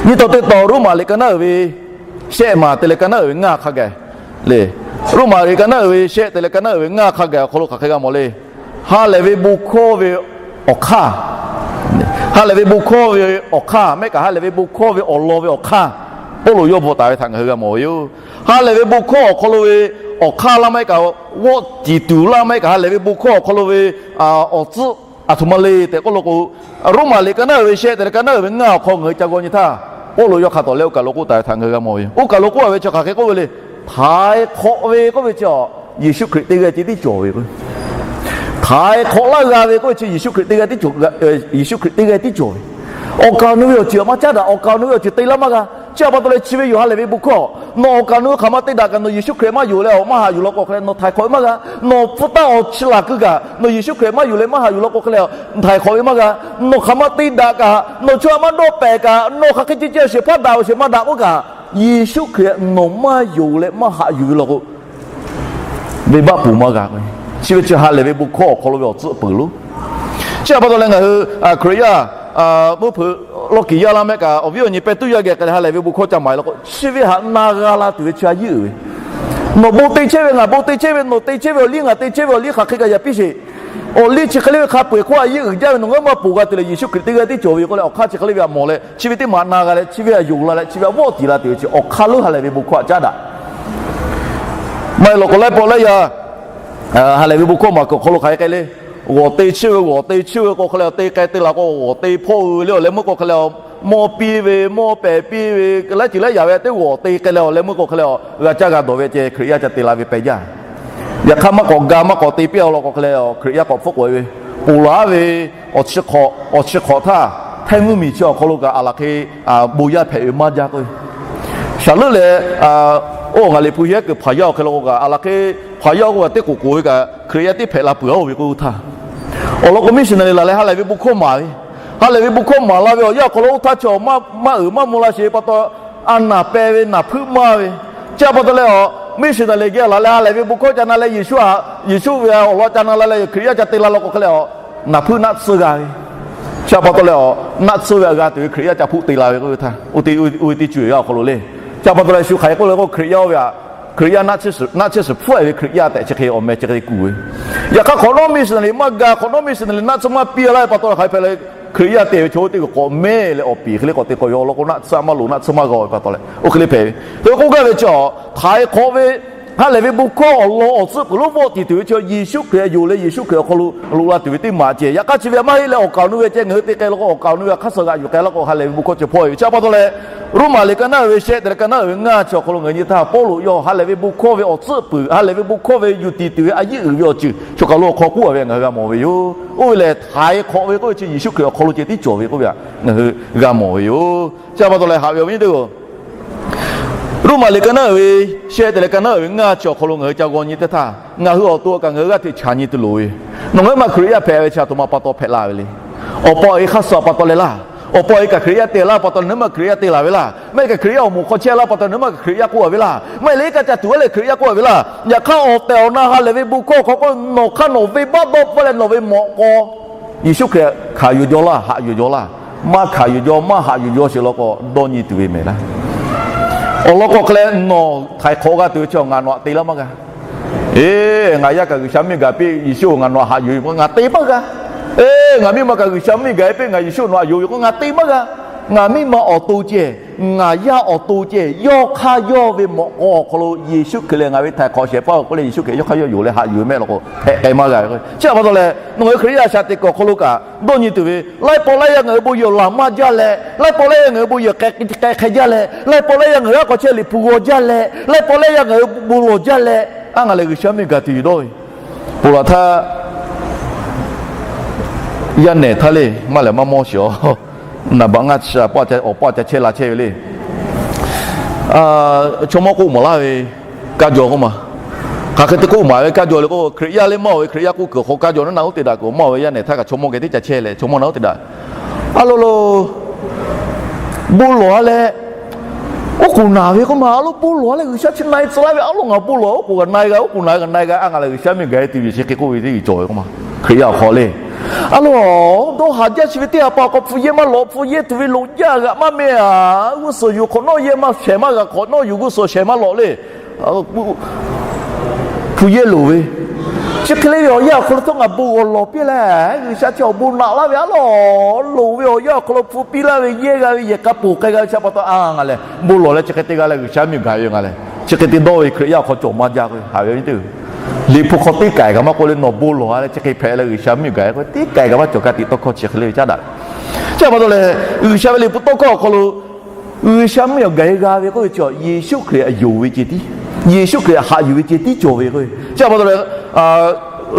nyiˇ taw teˇ taw Roˉmaꞈ liꞈ ka naˉ uiˍ ve shehˆ maˬ te leh ka naˉ uiˍ ve ngaˇ hk'a gaˬ le. Roˉmaꞈ liꞈ ka naˉ uiˍ ve shehˆ te leh ka naˉ uiˍ ve ngaˇ hk'a gaˬ awˬ hk'aw lo hk'aˬ hk'e g'a mawˬ le. Ha lehˬ ve bon hkawˇ ve awˬ hk'aˇ, ha lehˬ ve bon hkawˇ ve awˬ hk'aˇ mehˆ kaꞈ ha lehˬ ve bon hkawˇ ve awˬ lawn ve awˬ hk'aˇ, Pawˇluꞈ yawˇ bvuhꞈ taˍ ve htaꞈ ngaˬ hui g'a mawˬ ve yoˬ. Ha lehˬ ve bon hkawˇ awˬ hk'aw lo ve awˬ hk'aˇ laˇ mehˆ kaꞈ, g'awˆ tiˍ tuˬ laˇ mehˆ kaꞈ, ha lehˬ ve bon hkawˇ awˬ hk'aw lo ve awˬ tcuhˆ aˬ htoꞈ ma le tehꞈ k'oˆ law k'o, Roˉmaꞈ liꞈ ka naˉ uiˍ ve shehˆ te leh ka naˉ uiˍ ve ngaˇ awˬ hk'aw ngaˬ hui ca g'aw nyi htaˇ, Pawˇluꞈ yawˇ hk'a tawˍ leh oˇ kaˬ lo k'oˆ taˍ ve htaꞈ ngaˬ hui g'a mawˬ ve yoˬ. Oˇ kaˬ lo k'oˆ ve chi hk'aˬ hk'e k'oˆ ve le. Htaiˍ hk'awꞈ ve k'oˆ ve chi, Yeˍsuˆ Hkriꞈ teˇ g'aˇ tiˉ cawˬ ve k'o, htaiˍ hk'awꞈ laˇ g'a ve k'oˆ ve chi Yeˍsuˆ Hkriꞈ teˇ g'aˇ tiˉ cawˬ, Yeˍsuˆ Hkriꞈ teˇ g'aˇ tiˉ cawˬ ve. Awˬ kaˍ awˬ nu ve awˬ ceuˬ maˇ caˉ daꞈ, awˬ kaˍ awˬ nu ve awˬ ceuˬ te laˇ maˇ g'a. Chi pa taw leh chi ve yoˬ ha lehˬ ve bon hkawˇ. Nawˬ awˬ kaˍ awˬ nu hk'aˬ ma te daꞈ kaꞈ nawˬ Yeˍsuˆ Hkriꞈ maˇ yonˍ leh awˬ maˇ haꞈ yuˬ law k'o hk'e leh nawˬ htaiˍ hk'awꞈ ve maˇ g'a. Nawˬ hpu taˇ awˬ chi laˬ keu kaꞈ nawˬ Yeˍsuˆ Hkriꞈ maˇ yonˍ leh maˇ haꞈ yuˬ law k'o hk'e leh htaiˍ hk'awꞈ ve maˇ g'a. Nawˬ hk'aˬ ma te daꞈ kaꞈ, nawˬ chaw maˇ dawˇ pehˍ kaꞈ, nawˬ hk'aˬ hk'e ceh ceh awˬ shehˍ hpaˇ daꞈ awˬ shehˍ ma daꞈ k'oˆ kaꞈ, Yeˍsuˆ Hkriꞈ nawˬ maˇ yonˍ leh maˇ haꞈ yuˬ ve law k'o, venˇbaˆ ponˬ maˇ g'a k'o, chi ve chi ha lehˬ ve bon hkawˇ awˬ hk'aw lo ve awˬ tcuhˆ peuˬ lo. Chi pa taw leh ngaˬ hui Hkriꞈ yaˇ mvuhˇ hpeuꞈ lawˇ kiˍ yaˇ laˇ mehˆ kaꞈ, awˬ viˉ awˬ nyi pehˇ tuˉ yaˇ geh k'ai leh ha lehˬ ve bon hkawˇ ca maˍ law k'o, chi ve htaꞈ na g'a la tuˬ ve chi a yeˇ uiˍ ve. Nawˬ bon te chehˇ ve, ngaˬ bon te chehˇ ve, nawˬ te chehˇ ve awˬ liˇ ngaˬ te chehˇ ve awˬ liˇ hk'aˬ hk'e kaꞈ yaꞈ piˇ sheˍ. Awˬ liˇ chi hk'e le ve hk'a peu-eˬ hk'oˆ a yeˇ uiˍ jaˇ ve nawˬ ngaˬ maˇ ponˬ g'a tuˬ leh Yeˍsuˆ Hkriꞈ teˇ g'aˇ tiˉ cawˬ ve yoˬ k'oˆ leh awˬ hk'aˇ chi hk'e le ve htaꞈ mawˬ leh chi ve htaꞈ yonˍ la leh chi ve htaꞈ vawˆ tiˍ la tuˬ ve chi awˬ hk'aˇ lonˉ ha lehˬ ve bon hkawˇ htaꞈ caˉ daꞈ. Maˇ heˆ law k'o laiˉ pawˆ laiˉ yaˇ ha lehˬ ve bon hkawˇ maˍ kuiˬ awˬ hk'aw lo hk'aˬ hk'e k'ai le. G'awˬ te chehˇ ve, g'awˬ te chehˇ ve k'o hk'e leh te k'ai te la k'o, g'awˬ te hpawˇ ve le awˬ leh meuˇ k'o hk'e leh, mawˇ piˇ ve, mawˇ pehˍ piˇ ve, laiˉ ceuˬ laiˉ yaꞈ ve teˇ g'awˬ te k'ai leh awˬ leh meuˇ k'o hk'e leh, g'a caˇ g'a dawˬ ve ceh Hkriꞈ yaˇ ca te la ve pehˬ jaˇ. Yaꞈ hk'aˇ maˇ k'awꞈ ga maˇ k'awꞈ te piˇ-a law k'o hk'e leh, Hkriꞈ yaˇ k'awꞈ hpfuhˆ k'oꞈ-e ve, ponˬ laˬ ve awˬ chi hk'awꞈ, awˬ chi hk'awꞈ htaˇ htehˇ mvuhˇmiˬ chi awˬ hk'aw lo kaꞈ aˬ laˬ hk'e bon yaˇ hpehꞈ ve maˇ jaˇ k'o, shaˍ leuˆ leh, oˇ ngaˬ liꞈ hpu yehˉ kuiˬ hpaˍ yaˇ awˬ hk'e law k'o kaꞈ aˬ laˬ hk'e hpaˍ yaˇ k'o kaꞈ teˇ k'oˍ k'oˍ ve kaꞈ Hkriꞈ yaˇ teˇ hpehꞈ la peuˬ-a oˇ ve k'oˆ htaˇ, awˬ lawn k'o missionary laˬ leh ha lehˬ ve bon hkawˇ maˍ ve, ha lehˬ ve bon hkawˇ maˍ la ve awˬ yanˇ awˬ hk'aw lo oˇ htaˇ chi maˇ uiˍ maˇ mvuh la sheˍ pa taw, a naˍ peh ve naˍ hpuiˇ maˇ ve, chi pa taw leh awˬ missionary geh laˬ leh ha lehˬ ve bon hkawˇ ca na leh Yeˍsuˆ, Yeˍsuˆ ve awˬ lawn ca na la leh Hkriꞈ yaˇ ca te la law k'o hk'e leh awˬ naˍ hpuiˇ naˆ tsuhˇ g'a ve, chi pa taw leh awˬ naˆ tsuhˇ ve a g'a tuˬ ve Hkriꞈ yaˇ ca hpfuhˆ te la ve k'oˆ ve htaˇ, oˇ teˇ ceuˬ yaˇ awˬ hk'aw lo le. Chi pa taw leh shu hk'aˬ hk'e k'oˆ le k'o, Hkriꞈ yaˇ oˇ ve htaꞈ, Hkriꞈ yaˇ naˆ tsuhˇ suhˍ hpfuhˆ-e ve Hkriꞈ yaˇ tehꞈ chi hk'e awˬ meh chi hk'e kuˬ ve. Yaꞈ hk'aˇ hk'awꞈ nawˉ missionary maˇ ga, hk'awꞈ nawˉ missionary naˆ tsuhˇ maˇ piˇ laˇ ve pa taw hk'aˬ hk'e hpehꞈ leh, Hkriꞈ yaˇ te ve chaw oˇ teˇ g'uiˬ k'awꞈ mehˇ leh awˬ piˍ hk'e le k'awꞈ te k'awꞈ yaw law k'o, naˆ tsuhˇ maˇ loˍ, naˆ tsuhˇ maˇ g'a ve pa taw leh oˇ hk'e le hpehꞈ ve. Hk'e k'oˆ gaˇ ve chi, htaiˍ hk'awꞈ ve ha lehˬ ve bon hkawˇ awˬ lawn awˬ tcuhˆ peuˬ lonˉ vawˆ tiˍ tuˬ ve chi Yeˍsuˆ Hkriꞈ yonˍ leh Yeˍsuˆ Hkriꞈ awˬ hk'aw lo loꞈ la tuˬ ve teˇ maˬ ceh. Yaꞈ hk'aˇ chi ve maˇ heˆ leh awˬ kaˍ awˬ nu ve ceh ngaˬ hui te k'ai law k'o, awˬ kaˍ awˬ nu ve hk'aˇ suh g'aꞈ yuˬ k'ai laˇ k'o, ha lehˬ ve bon hkawˇ chi hpawˇ ve. Chi pa taw leh, Roˉmaꞈ liꞈ ka naˉ uiˍ ve shehˆ te leh ka naˉ uiˍ ve ngaˇ chi awˬ hk'aw lo ngaˬ hui nyi htaˇ, Pawˇluꞈ yawˇ ha lehˬ ve bon hkawˇ ve awˬ tcuhˆ peuˬ, ha lehˬ ve bon hkawˇ ve yuˬ tiˍ tuˬ ve a yiˉ uiˍ ve awˬ ceuˬ choˬ kaˬ lo awˬ hk'aw k'oˆ ve ngaˬ hui g'a mawˬ ve yoˬ. Oˇ ve lehˬ, htaiˍ hk'awꞈ ve k'oˆ ve chi Yeˍsuˆ Hkriꞈ awˬ hk'aw lo ceh tiˉ cawˬ ve k'oˆ ve htaꞈ ngaˬ hui g'a mawˬ ve yoˬ. Chi pa taw leh, haꞈ ve awˬ viˉ nyi teˇ-oˬ, Roˉmaꞈ liꞈ ka naˉ uiˍ ve shehˆ te leh ka naˉ uiˍ ve ngaˇ chi awˬ hk'aw lo ngaˬ hui ca g'aw nyi teˇ htaˇ, ngaˬ hui awˬ to kaꞈ ngaˬ hui g'aˇ hteꞈ chaꞈ nyi tuˬ loˍ ve. Nawˬ ngaˬ hui maˇ Hkriꞈ yaˇ hpehꞈ ve chi aˬ htoꞈ ma pa taw hpehꞈ la ve le. Awˬ pa awˬ e hk'aˇ suh pa taw leh laˇ. Awˬ pa awˬ e kaꞈ Hkriꞈ yaˇ te laˇ pa taw leh nawˬ hui maˇ Hkriꞈ yaˇ te laˬ ve laˇ. Maˇ heˆ kaꞈ Hkriꞈ yaˇ awˬ moˍ hk'aw chehˇ laˇ pa taw nawˬ hui maˇ Hkriꞈ yaˇ k'oˆ a ve laˇ. Maˇ heˆ leh iˉ kaˆ ca tuˬ a leh Hkriꞈ yaˇ k'oˆ a ve laˇ. Yaꞈ hk'aˇ awˬ tehˬ awˬ na ha lehˬ ve bon hkawˇ hk'aw k'o, nawˬ hk'aˇ nawˬ venˇbaˆ dawˇ hpfuhˇ leh nawˬ ve mawꞈ k'aw Yeˍsuˆ Hkriꞈ hkanˍ yuˬ jaw laˇ, haꞈ yuˬ jaw laˇ. Maˇ hkanˍ yuˬ jaw, maˇ haꞈ yuˬ jaw sheˍ law k'o, dawˇ nyi tuˬ ve mehˍ laˇ. Awˬ lawn k'o hk'e leh nawˬ htaiˍ hk'awꞈ g'a tuˬ ve chi ngaˬ nawˬ htaꞈ te laˇ maˇ g'a. Eˬ, ngaˬ yaˇ kaꞈ G'uiˬsha mvuhˇmiˬ gaˬ piˇ Yeˍsuˆ ngaˬ nawˬ htaꞈ haꞈ yuˬ ve k'o ngaˬ te maˇ g'a. Eˬ, ngaˬ miˇ ma kaꞈ G'uiˬsha mvuhˇmiˬ gaˬ piˇ ngaˬ Yeˍsuˆ nawˬ htaꞈ yuˬ ve k'o ngaˬ te maˇ g'a. Ngaˬ miˇ ma awˬ to ceh, ngaˬ yaˇ awˬ to ceh, yawˇ hk'aˇ yawˇ ve mawꞈ k'aw awˬ hk'aw lo Yeˍsuˆ Hkriꞈ lehˬ ngaˬ ve htaiˍ hk'awꞈ shehˍ hpaˇ k'oˆ leh Yeˍsuˆ Hkriꞈ yawˇ hk'aˇ yawˇ yonˍ leh haꞈ yuˬ ve mehˆ law k'o, hpehꞈ k'ai maˇ g'a ve k'o. Chi pa taw leh nawˬ ngaˬ hui Hkriꞈ yaˇ shaꞈ teꞈ kuiˬ awˬ hk'aw lo kaꞈ dawˇ nyi tuˬ ve, laiˉ pawˆ laiˉ yaˇ ngaˬ hui bon yehˬ laˬ maˇ jaˇ leh, laiˉ pawˆ laiˉ yaˇ ngaˬ hui bon yehˬ k'ai hk'e jaˇ leh, laiˉ pawˆ laiˉ yaˇ ngaˬ hui aˉ k'aw chehˇ liꞈ hpu g'aw jaˇ leh, laiˉ pawˆ laiˉ yaˇ ngaˬ hui bon lawˬ jaˇ leh, aˉ ngaˬ lehˬ G'uiˬsha mvuhˇmiˬ gaˬ tuˬ yuˬ dawˇ ve. Ponˬ laˬ htaˇ yaˇ nehˬ htaˇ le, maˇ lehˬ maˇ mawˇ shiˍ a, naˍ baꞈ ngaˇ chi awˬ paˇ ca chehˇ la chehˇ ve le. Chaw mawˇ k'oˆ maˍ laˇ ve kaˇ jaw k'oˆ ma. Hk'aˬ hk'e te k'oˆ maˍ ve kaˇ jaw le k'o, Hkriꞈ yaˇ le maˇ oˬ ve, Hkriꞈ yaˇ k'oˆ kuiˬ awˬ hk'aw kaˇ jaw naˉ naˆ uˉ te daꞈ kuiˬ maˇ oˬ ve yaˇ nehˬ htaˇ kaꞈ chaw mawˇ geh teˇ ca chehˇ leh chaw mawˇ naˉ uˉ te daꞈ. A lo lo, bon lawˬ a leh, oˉ k'oˍ naˬ ve k'oˆ ma. A lo bon lawˬ a leh G'uiˬsha chi na-e tcuh laˇ ve, a lo ngaˬ bon lawˬ oˉ k'oˍ kaꞈ na-e g'a, oˉ k'oˍ naˬ kaꞈ na-e g'a, a ngaˬ lehˬ G'uiˬsha mvuhˇmiˬ gaˬ-e tuˬ ve chi hk'e k'oˆ ve teˇ cawˬ ve k'oˆ ma. Hkriꞈ yaˇ awˬ hk'aw le, a lo, dawˇ haˍ jaˇ chi ve teˇ ha pa awˬ hk'aw hpu yehˇ maˇ lawꞈ, hpu yehˇ tuˬ ve loꞈ jaˇ g'aꞈ maˇ meh a, g'uˇ suhˍ yuˬ hk'awꞈ nawˉ yehˇ maˇ shehˍ maˇ g'a, hk'awꞈ nawˉ yuˬ g'uˇ suhˍ shehˍ maˇ lawꞈ le. Hpu yehˇ loˍ ve, chi hk'e le ve awˬ yanˇ awˬ hk'aw lo htawˇ ngaˬ bon g'awˬ lawˬ piˇ leh, G'uiˬsha chi awˬ bon naꞈ laˇ ve a lo, loˍ ve awˬ yanˇ awˬ hk'aw lo hpu piˇ laˇ ve yehˇ g'a ve yehˬ k'a poˬ k'ai g'a ve chi pa taw a ngaˬ lehˬ bon lawˬ leh chi hk'e te g'a leh G'uiˬsha mvuhˇmiˬ gaˬ ve ngaˬ lehˬ chi hk'e te dawˇ ve Hkriꞈ yaˇ awˬ hk'aw cawˬ maˇ jaˇ k'o, haꞈ ve awˬ viˉ teˇ-oˬ, liꞈ hpu hk'aw teˇ k'ai kaꞈ maˇ k'oˆ le, nawˬ bon lawˬ a leh chi hk'e hpehꞈ leh G'uiˬsha mvuhˇmiˬ gaˬ k'o teˇ k'ai kaꞈ maˇ cawˬ, ka tiꞈ tawˇ hkawˇ chi hk'e le ve caˉ daꞈ. Chi pa taw leh, G'uiˬsha ve liꞈ hpu tawˇ hkawˇ awˬ hk'aw lo G'uiˬsha mvuhˇmiˬ gaˬ-e g'a ve k'oˆ ve chi Yeˍsuˆ Hkriꞈ yonˍ ve ceh tiˉ, Yeˍsuˆ Hkriꞈ haꞈ yuˬ ve ceh tiˉ cawˬ ve k'o. Chi pa taw leh,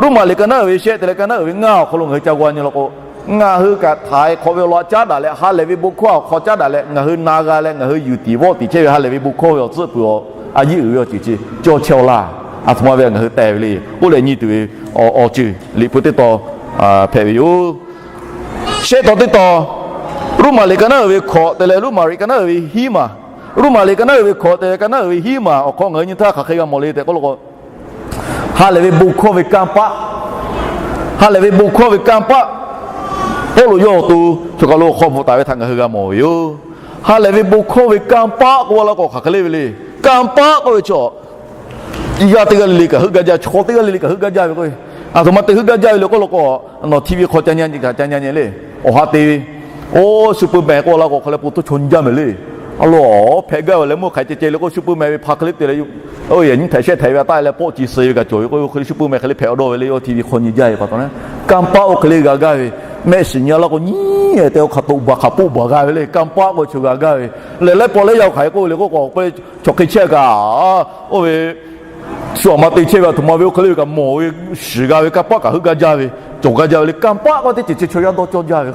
Roˉmaꞈ liꞈ ka naˉ uiˍ ve shehˆ te leh ka naˉ uiˍ ve ngaˇ awˬ hk'aw lo ngaˬ hui ca g'aw nyi law k'o, ngaˬ hui kaꞈ htaiˍ hk'awꞈ ve awˬ lawn caˉ daꞈ leh, ha lehˬ ve bon hkawˇ awˬ hk'aw caˉ daꞈ leh ngaˬ hui na g'a leh ngaˬ hui yuˬ tiˍ vawˆ tiˍ chehˇ ve ha lehˬ ve bon hkawˇ ve awˬ tcuhˆ peuˬ awˬ a yiˉ uiˍ ve awˬ ceuˬ chi cawˇ chehˇ-aw laˇ. A htoꞈ ma ve ngaˬ hui teh ve le, oˇ leh nyi tuˬ ve awˬ ceuˬ liꞈ hpu teˇ taw hpehꞈ ve yoˬ. Shehˆ taw teˇ taw, Roˉmaꞈ liꞈ ka naˉ uiˍ ve hkawꞈ te leh Roˉmaꞈ liꞈ ka naˉ uiˍ ve hiˉ maˬ, Roˉmaꞈ liꞈ ka naˉ uiˍ ve hkawꞈ te leh ka naˉ uiˍ ve hiˉ maˬ awˬ hk'aw ngaˬ hui nyi htaˇ hk'aˬ hk'e g'a mawˬ le tehꞈ k'oˆ law k'o, ha lehˬ ve bon hkawˇ ve kanˇ paˆ, ha lehˬ ve bon hkawˇ ve kanˇ paˆ, Pawˇluꞈ yawˇ awˬ to choˬ kaˬ lo hk'aw bvuhꞈ taˍ ve htaꞈ ngaˬ hui g'a mawˬ ve yoˬ. Ha lehˬ ve bon hkawˇ ve kanˇ paˆ k'oˆ laˇ k'o hk'aˬ hk'e le ve le. Kanˇ paˆ k'oˆ ve chaw yaˇ teˇ g'aˇ le le kaꞈ heuˆ gaˇ jaˇ, chaw teˇ g'aˇ le le kaꞈ heuˆ gaˇ jaˇ ve k'o, a htoꞈ ma te heuˆ gaˇ jaˇ ve le k'oˆ law k'o, nawˬ TV hk'aw ca nyi nyi kaꞈ ca nyi nyi le. Awˬ ha te ve, oˇ Superman k'oˆ law k'o hk'aˬ le po toˇ chaw nyi jaˇ mehˍ le. A lo, hpehꞈ gaˇ ve leh meuˇ hk'aˬ ceh ceh le k'o Superman ve hpa hk'e le te leh, oˇ yehˬ nyiˇ htaiꞈ shehˆ htaiꞈ ve a taˆ leh pawˆ ci suh ve kaꞈ cawˬ ve k'o, hk'e le Superman hk'e le hpehꞈ dawˇ ve le. Oˇ TV hk'aw nyi jaˇ ve pa taw na, kanˇ paˆ oˇ hk'e le g'a gaˇ ve, mehˆ shiˍ nyi laˇ k'o nyi te oˇ hk'aˬ toꞈ baˬ hk'aˬ poˆ baˬ g'a ve le. Kanˇ paˆ k'o chaw g'a gaˇ ve, lehˬ laiˉ pawˆ laiˉ yaˇ hk'aˬ hk'e k'oˆ ve le k'oˆ k'o, chaw hk'e chehˇ kaꞈ, oˇ ve shu aˬ ma te chehˇ ve a htoꞈ ma ve oˇ hk'e le ve kaꞈ mawˬ ve, shiˍ g'a ve kanˇ paˆ kaꞈ heuˆ gaˇ jaˇ ve, cawˬ gaˇ jaˇ ve le. Kanˇ paˆ k'oˆ teˇ ceuˬ chi chaw yaˇ dawˇ cawˇ jaˇ ve.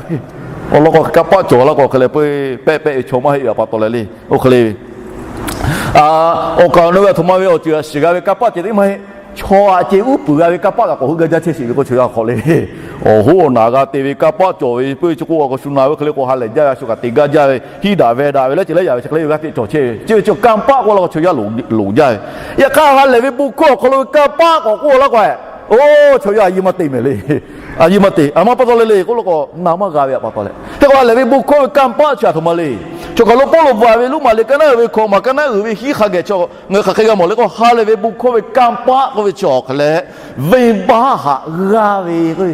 Awˬ lawn k'o kanˇ paˆ cawˬ laˇ k'o hk'e leh peuˇ pehˆ pehˆ ve chaw maˇ heˆ ve a pa taw leh le. Oˇ hk'e le ve, awˬ kaˍ awˬ nu ve a htoꞈ ma ve awˬ ceuˬ shiˍ g'a ve kanˇ paˆ ceh tiˉ maˇ heˆ. Chaw aꞈ ceh uˉ peunˍ g'a ve kanˇ paˆ kaꞈ k'awꞈ heuˆ gaˇ jaˇ chehˇ sheˍ ve k'o chaw yaˇ hk'aw le. Awˬ hoˉ awˬ naˬ g'a te ve kanˇ paˆ cawˬ ve peuˇ chi k'oˆ a k'o shu na ve hk'e le k'o ha lehˬ jaˇ ve a shu kaꞈ te gaˇ jaˇ ve, hiˉ daꞈ ve daꞈ ve leh ceh leh yaꞈ ve chi hk'e le ve g'aˇ teˇ cawˬ chehˇ ve. Chi ve chi kanˇ paˆ k'oˆ laˇ k'o chaw yaˇ loˍ jaˇ ve. Yaꞈ hk'aˇ ha lehˬ ve bon hkawˇ awˬ hk'aw lo ve kanˇ paˆ k'awꞈ k'oˆ laˇ k'o, oˇ chaw yaˇ a yiˇ maˇ te mehˍ le. A yiˇ maˇ te. A ma pa taw leh le k'oˆ law k'o na maˇ g'a ve a pa taw leh. Hk'e k'o ha lehˬ ve bon hkawˇ ve kanˇ paˆ chi a htoꞈ ma le. Chaw hk'aˬ lo Pawˇluꞈ bvuhꞈ ve Roˉmaꞈ liꞈ ka naˉ uiˍ ve hkawꞈ maˬ ka naˉ uiˍ ve hiˉ hk'a geh chaw ngaˬ hui hk'aˬ hk'e g'a mawˬ le k'o, ha lehˬ ve bon hkawˇ ve kanˇ paˆ k'oˆ ve chi awˬ hk'aˬ leh, venˇbaˆ haꞈ g'aˇ ve k'o,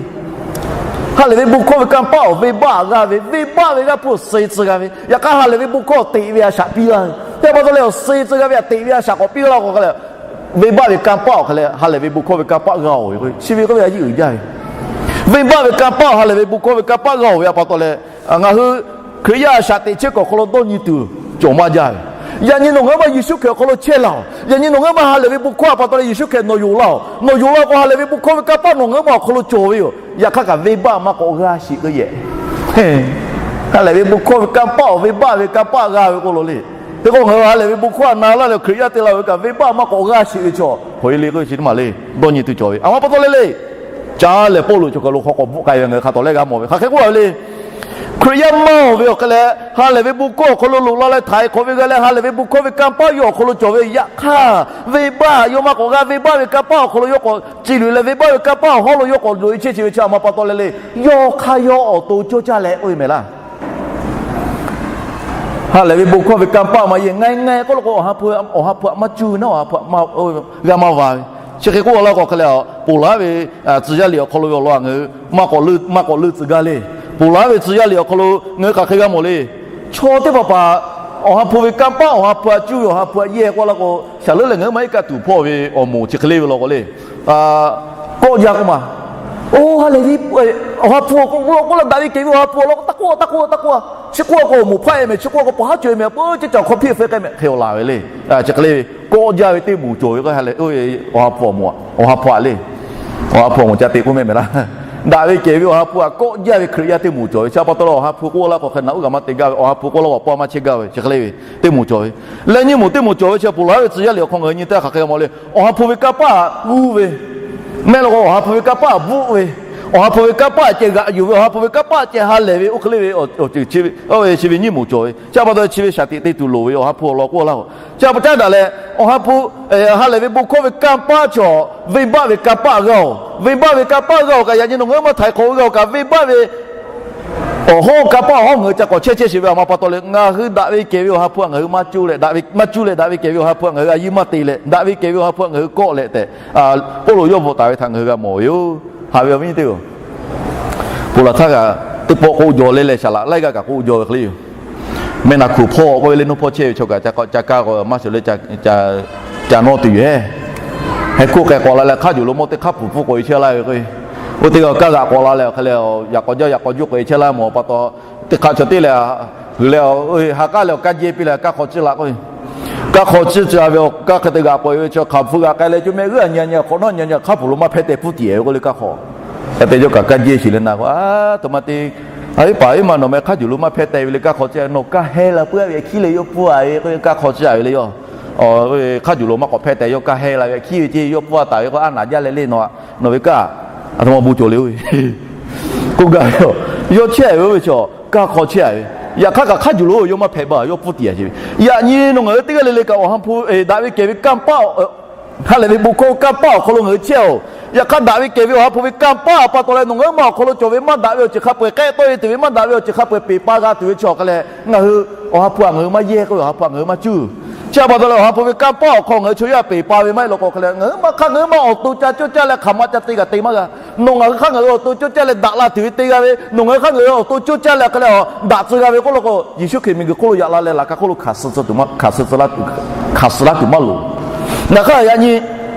ha lehˬ ve bon hkawˇ ve kanˇ paˆ awˬ venˇbaˆ haꞈ g'aˇ ve, venˇbaˆ ve g'aˇ hpu awˬ suh tcuh g'a ve, yaꞈ hk'aˇ ha lehˬ ve bon hkawˇ teꞈ ve a shaꞈ piˇ laˇ ve. Yaꞈ pa taw leh awˬ suh tcuh g'a ve a teꞈ ve a shaꞈ k'awꞈ piˇ laˇ k'o hk'a leh, venˇbaˆ ve kanˇ paˆ awˬ hk'aˬ leh ha lehˬ ve bon hkawˇ ve kanˇ paˆ g'a-oˬ ve k'o, chi ve k'oˆ ve a yiˇ uiˍ jaˇ ve, venˇbaˆ ve kanˇ paˆ ha lehˬ ve bon hkawˇ ve kanˇ paˆ g'a-oˬ ve a pa taw leh, ngaˬ hui Hkriꞈ yaˇ a shaꞈ teꞈ chehˇ kuiˬ awˬ hk'aw lo dawˇ nyi tuˬ cawˬ maˇ jaˇ ve. Yaꞈ nyi nawˬ ngaˬ hui ma Yeˍsuˆ Hkriꞈ awˬ hk'aw lo chehˇ laˇ-oˬ. Yaꞈ nyi nawˬ ngaˬ hui ma ha lehˬ ve bon hkawˇ a pa taw leh Yeˍsuˆ Hkriꞈ nawˬ yonˍ laˇ-oˬ. Nawˬ yonˍ laˇ k'o ha lehˬ ve bon hkawˇ ve kanˇ paˆ nawˬ ngaˬ hui ma awˬ hk'aw lo cawˬ ve yoˬ. Yaꞈ hk'aˇ kaꞈ venˇbaˆ maˇ k'awꞈ g'aˇ sheˍ k'oˆ yehˬ. Ha lehˬ ve bon hkawˇ ve kanˇ paˆ awˬ venˇbaˆ ve kanˇ paˆ g'a ve k'oˆ lo le. Hk'e k'o ngaˬ hui ha lehˬ ve bon hkawˇ a na laˇ leh Hkriꞈ yaˇ te la ve kaꞈ venˇbaˆ maˇ k'awꞈ g'aˇ sheˍ ve chaw hk'aˬ hk'e le k'oˆ ve chi teˇ maˬ le. Dawˇ nyi tuˬ cawˬ ve a ma pa taw leh le. Caˇ lehˬ Pawˇluꞈ chaw hk'aˬ lo hk'aw k'awꞈ bvuhꞈ k'ai ve ngaˬ hui hk'a tawˍ lehˆ g'a mawˬ ve hk'aˬ hk'e k'oˆ ve le. Hkriꞈ yaˇ maˇ-oˬ ve awˬ hk'e leh ha lehˬ ve bon hkawˇ awˬ hk'aw lo loꞈ la leh htaiˍ hk'awꞈ ve g'a leh ha lehˬ ve bon hkawˇ ve kanˇ paˆ yawˇ awˬ hk'aw lo cawˬ ve. Yaꞈ hk'aˇ venˇbaˆ yawˇ maˇ k'awꞈ g'aˇ, venˇbaˆ ve kanˇ paˆ awˬ hk'aw lo yawˇ k'awꞈ ciˇ luꞈ leh venˇbaˆ ve kanˇ paˆ awˬ hawˉ lo yawˇ k'awꞈ loꞈ e chehˇ chi ve chi a ma pa taw leh le. Yawˇ hk'aˇ yawˇ awˬ to cawˇ caˇ leh k'oˆ ve mehˍ laˇ. Ha lehˬ ve bon hkawˇ ve kanˇ paˆ maˇ yeˬ ngaˬ ngaˬ k'oˆ lo k'o, awˬ ha hpu, awˬ ha hpu htaꞈ maˇ cuˇ naˉ, awˬ ha hpu htaꞈ maˇ g'a maˇ va ve. Chi hk'e k'oˆ laˇ k'o hk'e leh, ponˬ laˬ ve tcuh yaˇ liꞈ awˬ hk'aw lo ve awˬ lawn ngaˬ hui maˇ k'awꞈ leuˆ tcuh g'a le. Ponˬ laˬ ve tcuh yaˇ liꞈ awˬ hk'aw lo ngaˬ hui hk'aˬ hk'e g'a mawˬ le. Chaw teˇ hpaˍ hpaˍ awˬ ha hpu ve kanˇ paˆ awˬ ha hpu htaꞈ cuˇ ve, awˬ ha hpu htaꞈ yehˇ k'oˆ laˇ k'o, shaˍ leuˉ leh ngaˬ hui maˇ iˉ kaˆ tuˬ hpawˇ ve awˬ moˍ chi hk'e le ve law k'o le. Kawˆ jaˇ k'oˆ ma. Oˇ ha lehˬ ve awˬ ha hpu k'oˆ laˇ, daꞈ ve kehˬ ve awˬ ha hpu awˬ lawn k'o, taˇ k'oˆ, taˇ k'oˆ, taˇ k'oˆ. Chi k'oˆ k'o awˬ moˍ hpaˆ e mehˍ, chi k'oˆ k'o paˍ haˉ co e mehˍ, peuˬ ceˇ caˬ hk'aw hpiˇ feu k'ai mehˍ hk'e awˬ laˬ ve le. Chi hk'e le ve kawˆ jaˇ ve teˇ moˍ cawˬ ve k'o, ha lehˬ awˬ ha hpu awˬ moˍ, awˬ ha hpu htaꞈ le. Awˬ ha hpu awˬ moˍ ca te k'oˆ mehˍ mehˍ laˇ. Daꞈ ve kehˬ ve awˬ ha hpu htaꞈ kawˆ jaˇ ve Hkriꞈ yaˇ teˇ moˍ cawˬ ve chi a pa taw leh awˬ ha hpu k'oˆ laˇ k'o hk'e naꞈ uˉ g'a maˇ te gaˇ ve, awˬ ha hpu k'oˆ laˇ k'o awˬ paˇ maˇ chehˇ gaˇ ve chi hk'e le ve teˇ moˍ cawˬ ve. Leh nyiˇ moˍ teˇ moˍ cawˬ ve chi ponˬ laˬ ve tcuh yaˇ liꞈ awˬ hk'aw ngaˬ hui nyi teˇ hk'aˬ hk'e g'a mawˬ le. Awˬ ha hpu ve kanˇ paˆ g'uˇ ve, mehˆ law k'o awˬ ha hpu ve kanˇ paˆ bvuhˆ ve, awˬ ha hpu ve kanˇ paˆ ceh g'aꞈ yuˬ ve, awˬ ha hpu ve kanˇ paˆ ceh ha lehˬ ve oˇ hk'e le ve awˬ ceuˬ chi ve, chi ve nyiˇ moˍ cawˬ ve chi a pa taw chi ve shaˍ tiꞈ te tuˬ loˍ ve awˬ ha hpu awˬ lawn k'oˆ laˇ-oˬ. Chi a pa caˉ daꞈ leh awˬ ha hpu, ha lehˬ ve bon hkawˇ ve kanˇ paˆ chaw, venˇbaˆ ve kanˇ paˆ g'a-oˬ. Venˇbaˆ ve kanˇ paˆ g'a-oˬ kaꞈ yaꞈ nyi nawˬ ngaˬ hui maˇ htaiˍ hk'awꞈ ve g'a-oˬ kaꞈ venˇbaˆ ve awˬ hawˉ kanˇ paˆ awˬ hawˉ ngaˬ hui ca k'awꞈ chehˇ chehˇ sheˍ ve a ma pa taw leh ngaˬ hui daꞈ ve kehˬ ve awˬ ha hpu htaꞈ ngaˬ hui maˇ cuˇ leh, daꞈ ve maˇ cuˇ leh daꞈ ve kehˬ ve awˬ ha hpu htaꞈ ngaˬ hui a yiˇ maˇ te leh daꞈ ve kehˬ ve awˬ ha hpu htaꞈ ngaˬ hui kawˆ leh tehꞈ, Pawˇluꞈ yawˇ bvuhꞈ taˍ ve htaꞈ ngaˬ hui g'a mawˬ ve yoˬ. Haꞈ ve awˬ viˉ nyi teˇ-oˬ, ponˬ laˬ htaˇ kaꞈ teˇ pawˆ k'oˆ jaw le leh saˍ laꞈ laiˉ g'aˇ kaꞈ k'oˆ jaw ve hk'e le yoˬ. Mehˆ naˍ hkuˬ hpawˇ k'oˆ ve le, nuˇ hpawˇ chehˇ ve chaw kaꞈ ca kaˇ k'o maˇ shuˍ le, ca nawˇ tuˬ yoˬ. Heh hkuˆ k'ai k'awꞈ la leh hk'aˇ juˬ lo mawˇ teˇ hk'aˇ hpuˍ pfuhˇ k'oꞈ e chehˇ laˇ ve k'o, oˇ teˇ g'aˇ kaˇ g'aꞈ k'awꞈ la leh awˬ hk'e leh yaꞈ k'aw jaˇ yaꞈ k'aw juˇ k'oꞈ e chehˇ laˇ mawˬ pa taw, teˇ hk'aˇ chaw teˇ leh hui leh ha k'aˉ leh awˬ kaˇ jehˇ piˇ leh kaˇ hk'aw ciˇ la k'o, kaˇ hk'aw ciˇ ci-a ve awˬ kaˇ hk'e te g'aꞈ k'awꞈ e ve chaw hk'aˬ hpfuh g'aꞈ k'ai leh co mehˆ g'uˇ a nyi a nyi hk'awꞈ nawˉ nyi a nyi hk'aˇ hpuˍ lo maˇ hpehˇ teh pfuhˇ tiꞈ ve k'oˆ le kaˇ hk'aw. Ka te yawˇ kaꞈ kaˇ jehˇ shiˍ leh na k'o, a htoꞈ ma te, a iˉ paˍ iˉ ma nawˬ meh hk'aˇ juˬ lo maˇ hpehˇ teh ve le kaˇ hk'aw ciˇ, nawˬ kaˇ heh la puiˉ a ve hkiˉ leh yawˇ pfuhˇ a ve k'o kaˇ hk'aw ciˇ a ve le yawˇ. Hk'aˇ juˬ lo maˇ k'awꞈ hpehˇ teh yawˇ kaˇ heh la ve hkiˉ ve ceˇ yawˇ pfuhˇ a taˍ ve k'o, a naˍ jaˇ leh le nawˬ, nawˬ ve kaˇ a htoꞈ ma bon cawˬ le oˇ ve k'oˆ gaˇ ve yoˬ. Yawˇ chehˇ ve oˇ ve chaw kaˇ hk'aw chehˇ a ve, yaꞈ hk'aˇ kaꞈ hk'aˇ juˬ lo yawˇ maˇ hpehꞈ baˬ yawˇ pfuhˇ tiꞈ a ve. Yaꞈ nyi nawˬ ngaˬ hui teˇ g'aˇ le le kaꞈ awˬ ha hpu daꞈ ve kehˬ ve kanˇ paˆ, ha lehˬ ve bon hkawˇ kanˇ paˆ awˬ hk'aw lo ngaˬ hui chehˇ-oˬ. Yaꞈ hk'aˇ daꞈ ve kehˬ ve awˬ ha hpu ve kanˇ paˆ a pa taw leh nawˬ ngaˬ hui ma awˬ hk'aw lo cawˬ ve maˇ daꞈ ve awˬ ceuˬ hk'a peu-eˬ k'ehˆ tawˆ e tuˬ ve, maˇ daꞈ ve awˬ ceuˬ hk'a peu-eˬ peˬ pa g'a tuˬ ve chi awˬ hk'a leh ngaˬ hui awˬ ha hpu htaꞈ ngaˬ hui maˇ yehˇ k'oˆ ve, awˬ ha hpu htaꞈ ngaˬ hui maˇ cuˇ. Chi a pa taw leh awˬ ha hpu ve kanˇ paˆ awˬ hk'aw ngaˬ hui chaw yaˇ peˬ pa ve maˇ heˆ law k'o hk'a leh ngaˬ hui maˇ hk'aˇ ngaˬ hui maˇ awˬ to ca coˇ caˇ leh hk'aˬ ma ca te kaꞈ te maˇ g'a. Nawˬ ngaˬ hui hk'aˇ ngaˬ hui awˬ to coˇ caˇ leh daꞈ la tuˬ ve te g'a ve, nawˬ ngaˬ hui hk'aˇ ngaˬ hui awˬ to coˇ caˇ leh hk'a leh daꞈ tcuh g'a ve k'oˆ law k'o, Yeˍsuˆ Hkriꞈ miˬguiˬ hk'oˆ lo yaꞈ la leh laꞈ ka hk'oˆ lo hkanˍ suh tuˬ maˇ loˍ. Ngaˬ hk'aˇ yaꞈ nyi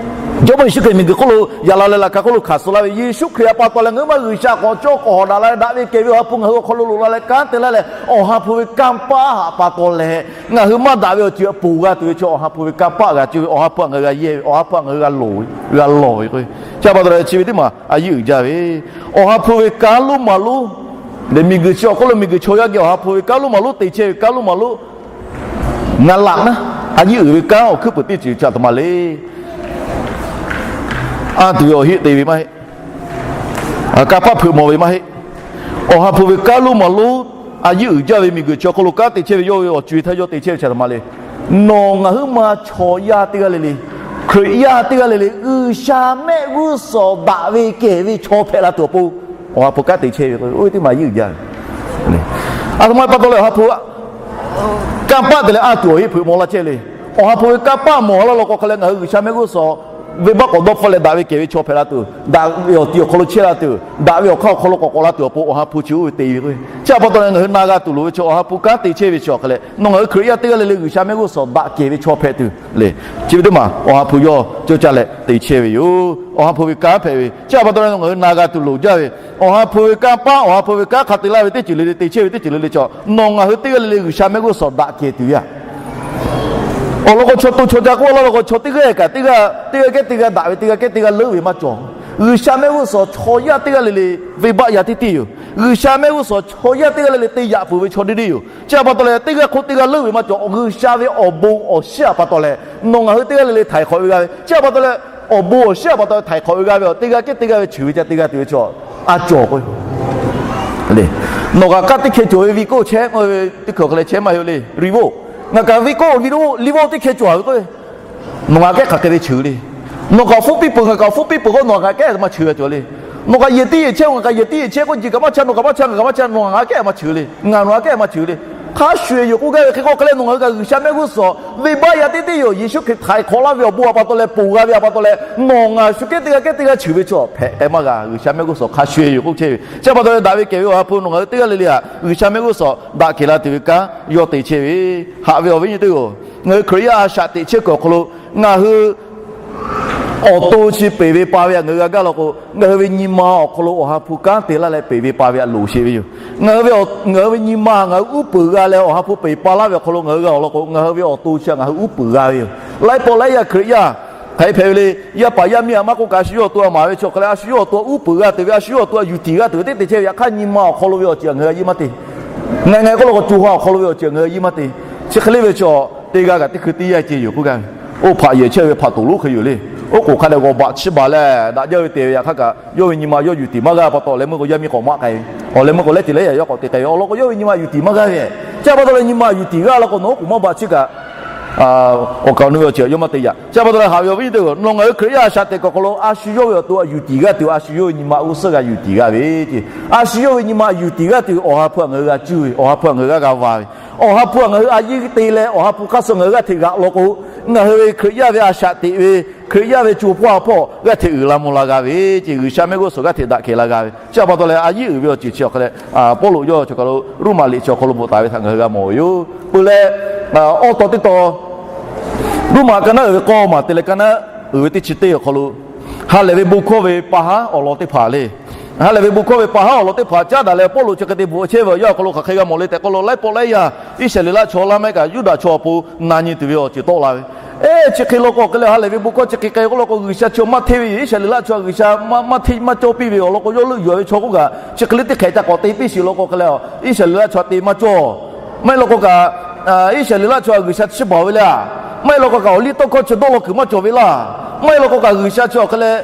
Jawˇmawˇ Yeˍsuˆ Hkriꞈ miˬguiˬ hk'oˆ lo yaꞈ la leh laꞈ ka hk'oˆ lo hkanˍ suh laˇ ve, Yeˍsuˆ Hkriꞈ a pa taw leh ngaˬ hui maˇ G'uiˬsha k'awꞈ cawˇ k'awꞈ daꞈ la leh daꞈ ve kehˬ ve awˬ ha hpu ngaˬ hui awˬ hk'aw lo loꞈ la leh kanˉ te laˇ leh, awˬ ha hpu ve kanˇ paˆ a pa taw leh ngaˬ hui maˇ daꞈ ve awˬ ceuˬ ponˬ g'a tuˬ ve chi awˬ ha hpu ve kanˇ paˆ g'a cuˇ ve, awˬ ha hpu htaꞈ ngaˬ hui g'a yehˇ ve, awˬ ha hpu htaꞈ ngaˬ hui g'a loˍ ve, g'a lawˬ ve k'o, chi a pa taw leh chi ve teˇ maˬ a yiˇ uiˍ jaˇ ve, awˬ ha hpu ve kanˉ lonˉ maˍ lonˉ, leh miˬguiˬ chi awˬ hk'oˆ lo miˬguiˬ chaw yaˇ geh awˬ ha hpu ve kanˉ lonˉ maˍ lonˉ te chehˇ ve kanˉ lonˉ maˍ lonˉ, ngaˬ laꞈ naˉ a yiˇ uiˍ ve kanˉ awˬ hkuiˉ peuˬ teˇ ceuˬ chi a htoꞈ ma le. Anˇ tuˬ ve awˬ heˆ te ve maˇ heˆ. Kanˇ paˆ hpeuꞈ mawˬ ve maˇ heˆ. Awˬ ha hpu ve kanˉ lonˉ maˍ lonˉ, a yiˇ uiˍ jaˇ ve miˬguiˬ chi awˬ hk'oˆ lo kanˉ te chehˇ ve yawˇ ve awˬ co e htaˇ yawˇ te chehˇ ve chi a htoꞈ ma le. Nawˬ ngaˬ huiˉ ma chaw yaˇ teˇ g'aˇ le le, Hkriꞈ yaˇ teˇ g'aˇ le le, G'uiˬsha mehˆ g'uˇ suhˍ daꞈ ve kehˬ ve chaw hpehꞈ la tuˬ awˬ pon, awˬ ha hpu kanˉ te chehˇ ve k'o, oˇ ve teˇ maˬ a yiˇ uiˍ jaˇ ve. A htoꞈ ma pa taw leh awˬ ha hpu Kanˇ paˆ te leh a tuˬ awˬ heˆ hpeuꞈ maw laˇ chehˇ le. Awˬ ha hpu ve kanˇ paˆ mawˬ laˇ law k'o hk'a leh ngaˬ hui G'uiˬsha mehˆ g'uˇ suhˍ venˇbaˆ k'awꞈ dawˇ hpfuhˆ leh daꞈ ve kehˬ ve chaw hpehꞈ la tuˬ, daꞈ ve awˬ ti awˬ hk'aw lo chehˇ la tuˬ, daꞈ ve awˬ hk'aˇ awˬ hk'aw lo k'awꞈ k'awꞈ la tuˬ awˬ pon Awˬ ha hpu chi oˇ ve te ve k'o, chi a pa taw leh ngaˬ hui na g'a tuˬ loˍ ve chaw, Awˬ ha hpu kanˉ te chehˇ ve chaw hk'a leh nawˬ ngaˬ hui Hkriꞈ yaˇ teˇ g'aˇ le le G'uiˬsha mehˆ g'uˇ suhˍ daꞈ kehˬ ve chaw hpehꞈ tuˬ le. Chi ve teˇ maˬ Awˬ ha hpu yawˇ cawˇ caˇ leh te chehˇ ve yoˬ. Awˬ ha hpu ve kanˉ hpehꞈ ve, chi a pa taw leh nawˬ ngaˬ hui na g'a tuˬ loˍ jaˇ ve, Awˬ ha hpu ve kanˉ paˆ, Awˬ ha hpu ve kanˉ hk'a te laˇ ve teˇ ceuˬ le le te chehˇ ve teˇ ceuˬ le le chaw, nawˬ ngaˬ hui teˇ g'aˇ le le G'uiˬsha mehˆ g'uˇ suhˍ daꞈ kehˬ tuˬ ve aꞈ. Awˬ lawn k'o, chaw to chaw ca k'oˆ laˇ law k'o, chaw teˇ g'aˇ kaꞈ teˇ g'aˇ, teˇ g'aˇ kehˉ teˇ g'aˇ daꞈ ve, teˇ g'aˇ kehˉ teˇ g'aˇ leuˉ ve maˇ cawˬ. G'uiˬsha mehˆ g'uˇ suhˍ chaw yaˇ teˇ g'aˇ le le venˇbaˆ yaˇ teˇ tiˉ yoˬ. G'uiˬsha mehˆ g'uˇ suhˍ chaw yaˇ teˇ g'aˇ le le te yaꞈ peuˬ ve chaw deˇ deˇ yoˬ. Chi a pa taw leh teˇ g'aˇ hk'oˆ teˇ g'aˇ leuˉ ve maˇ cawˬ. G'uiˬsha ve awˬ bon awˬ shiˉ a pa taw leh nawˬ ngaˬ hui teˇ g'aˇ le le htaiˍ hk'awꞈ ve g'a ve, chi a pa taw leh awˬ bon awˬ shiˉ a pa taw htaiˍ hk'awꞈ ve g'a ve, teˇ g'aˇ kehˉ teˇ g'aˇ ve cheuˬ ve ca teˇ g'aˇ tuˬ ve chaw a cawˬ k'o, nawˬ kaꞈ kaˉ teˇ hkeh cawˬ ve vi k'oˆ chehˇ ve teˇ hkeh awˬ hk'a leh chehˇ maˇ heˆ le. Revo, ngaˬ kaꞈ vi k'oˆ, Revo teˇ hkeh cawˬ ve k'o, nawˬ ngaˬ kehˉ hk'aˬ hk'e ve cheuˬ le. Nawˬ kaꞈ fuˉ piˇ peuˬ, ngaˬ kaꞈ fuˉ piˇ peuˬ k'o, nawˬ ngaˬ kehˉ maˇ cheuˬ ve cawˬ le. Nawˬ kaꞈ yehˬ tiˉ yehˬ chehˇ, ngaˬ kaꞈ yehˬ tiˉ yehˬ chehˇ k'o, jiˬ kaꞈ maˇ chaˇ, nawˬ kaꞈ maˇ chaˇ, ngaˬ kaꞈ maˇ chaˇ, nawˬ ngaˬ kehˉ maˇ cheuˬ le. Ngaˬ nawˬ ngaˬ kehˉ maˇ cheuˬ le. Hk'a shuˍ yoˬ k'oˆ gaˇ ve hk'e k'o hk'a leh nawˬ ngaˬ hui kaꞈ G'uiˬsha mehˆ g'uˇ suhˍ venˇbaˆ yaˇ teˇ tiˉ yoˬ. Yeˍsuˆ Hkriꞈ htaiˍ hk'awꞈ laˇ ve awˬ bon a pa taw leh, ponˬ g'a ve a pa taw leh, nawˬ ngaˬ shu kehˉ teˇ g'aˇ kehˉ teˇ g'aˇ cheuˬ ve chaw hpehꞈ k'ai maˇ g'a. G'uiˬsha mehˆ g'uˇ suhˍ hk'a shuˍ yoˬ k'oˆ chehˇ ve. Chi a pa taw leh daꞈ ve kehˬ ve Awˬ ha hpu nawˬ ngaˬ hui teˇ g'aˇ le le aꞈ, G'uiˬsha mehˆ g'uˇ suhˍ daꞈ kehˬ la tuˬ ve kanˉ yawˇ te chehˇ ve, haꞈ ve awˬ viˉ nyi teˇ g'aˇ, ngaˬ hui Hkriꞈ yaˇ a shaꞈ teꞈ chehˇ kuiˬ awˬ hk'aw lo ngaˬ hui awˬ to chi peˬ ve pa ve aꞈ ngaˬ hui g'a gaˇ law k'o, ngaˬ hui ve nyi ma awˬ hk'aw lo Awˬ ha hpu kanˉ te laˇ leh peˬ ve pa ve aꞈ loˍ sheˍ ve yoˬ. Ngaˬ hui ve, ngaˬ hui ve nyi ma ngaˬ hui uˉ peunˍ g'a leh Awˬ ha hpu peˬ pa laˇ ve awˬ hk'aw lo ngaˬ hui g'a awˬ lawn k'o, ngaˬ hui ve awˬ to chi ngaˬ hui uˉ peunˍ g'a ve yoˬ. Laiˉ pawˆ laiˉ yaˇ Hkriꞈ yaˇ hk'aˬ hk'e hpehꞈ ve le. Yaˇ paˍ yaˇ miˇ aꞈ maˇ k'oˆ kaꞈ, a shu yawˇ awˬ to aꞈ maˍ ve chaw hk'aˬ leh a shu yawˇ awˬ to aꞈ uˉ peunˍ g'a tuˬ ve, a shu yawˇ awˬ to aꞈ yuˬ tiˍ g'a tuˬ ve teˇ te chehˇ ve yaꞈ hk'aˇ, nyi ma awˬ hk'aw lo ve awˬ ceuˬ ngaˬ hui a yiˇ maˇ te. Ngaˬ ngaˬ k'oˆ law k'o, co ha awˬ hk'aw lo ve awˬ ceuˬ ngaˬ hui a yiˇ maˇ te. Chi hk'e le ve chaw, teˇ g'aˇ kaꞈ teˇ hkui teˇ yanˇ ceh yoˬ k'oˆ gaˇ ve. Oˇ hpaꞈ yehˬ chehˇ ve hpaꞈ toˍ lonˉ hk'e yoˬ le. Oˉ k'oˍ hk'a dehꞈ g'awˬ baꞈ chiˇ baˬ leh daꞈ jaˇ ve te ve yaꞈ hk'aˇ kaꞈ, yawˇ ve nyi ma yawˇ yuˬ tiˍ maˇ g'a pa taw, awˬ leh meuˇ k'o yaˇ miˇ k'awꞈ maˆ k'ai ve, awˬ leh meuˇ k'o lehˉ te leh yaꞈ yawˇ k'awꞈ te k'ai ve, awˬ lawn k'o yawˇ ve nyi ma yuˬ tiˍ maˇ g'a ve. Chi a pa taw leh nyi ma yuˬ tiˍ g'a law k'o, nawˬ oˉ k'oˍ maˇ baꞈ chiˇ kaꞈ, awˬ kaˍ awˬ nu ve awˬ ceuˬ yawˇ maˇ te yaꞈ. Chi a pa taw leh haꞈ ve awˬ viˉ nyi teˇ g'aˇ, nawˬ ngaˬ hui Hkriꞈ yaˇ a shaꞈ teꞈ kuiˬ awˬ hk'aw lo a shu yawˇ ve awˬ to aꞈ yuˬ tiˍ g'a tuˬ, a shu yawˇ ve nyi ma g'uˇ suhˉ g'a yuˬ tiˍ g'a ve ce. A shu yawˇ ve nyi ma yuˬ tiˍ g'a tuˬ, Awˬ ha hpu aꞈ ngaˬ hui g'a cuˇ ve, Awˬ ha hpu aꞈ ngaˬ hui g'a g'a va ve, Awˬ ha hpu aꞈ ngaˬ hui a yiˇ te leh Awˬ ha hpu hk'aˇ suh ngaˬ hui g'aˇ hteꞈ g'aꞈ law k'o, ngaˬ hui ve Hkriꞈ yaˇ ve a shaꞈ teꞈ ve, Hkriꞈ yaˇ ve co hpawˇ ha hpawˇ g'aˇ hteꞈ uiˍ la mvuh la g'a ve ce. G'uiˬsha mehˆ g'uˇ suhˍ g'aˇ hteꞈ daꞈ kehˬ la g'a ve. Chi a pa taw leh a yiˉ uiˍ ve awˬ ceuˬ chi awˬ hk'a leh, Pawˇluꞈ yawˇ chi kaˬ lo Roˉmaꞈ liꞈ chi awˬ hk'aw lo bvuhꞈ taˍ ve htaꞈ ngaˬ hui g'a mawˬ ve yoˬ. Peuˬ leh, awˇ taw teˇ taw Roˉmaꞈ ka naˉ uiˍ ve k'awˇ maˬ te leh ka naˉ uiˍ ve teˇ chi teˇ awˬ hk'aw lo, ha lehˬ ve bon hkawˇ ve pa haˉ awˬ lawn teˇ hpaˍ le. Ha lehˬ ve bon hkawˇ ve pa haˉ awˬ lawn teˇ hpaˍ caˉ daꞈ leh, Pawˇluꞈ chi hk'e te bvuhꞈ chehˇ ve awˬ yanˇ awˬ hk'aw lo hk'aˬ hk'e g'a mawˬ le tehꞈ k'oˆ lo, laiˉ pawˆ laiˉ yaˇ Iˉsaˍreˍlaˆ chaw laˇ mehˆ kaꞈ Yuˇdaꞈ chaw awˬ pon na nyi tuˬ ve awˬ ceuˬ tawˆ la ve. Eˬ, chi hk'e law k'o hk'e leh ha lehˬ ve bon hkawˇ chi hk'e k'ai k'oˆ law k'o, G'uiˬsha chi maˇ hteˇ ve yoˬ. Iˉsaˍreˍlaˆ chaw G'uiˬsha maˇ maˇ hteˇ maˇ cawˇ piˇ ve awˬ lawn k'o, yawˇ leuˆ yuˬ a ve chaw k'oˆ kaꞈ, chi hk'e le teˇ hk'ehꞈ ca k'awꞈ te piˇ sheˍ law k'o hk'e leh, Iˉsaˍreˍlaˆ chaw te maˇ cawˇ. Maˇ heˆ law k'o kaꞈ, Iˉsaˍreˍlaˆ chaw G'uiˬsha chiˇ baˬ ve le. Maˇ heˆ law k'o kaꞈ, awˬ liˇ tawˇ hkawˇ chi dawˇ law kuiˬ maˇ cawˬ ve laˇ. Maˇ heˆ law k'o kaꞈ, G'uiˬsha chi awˬ hk'e leh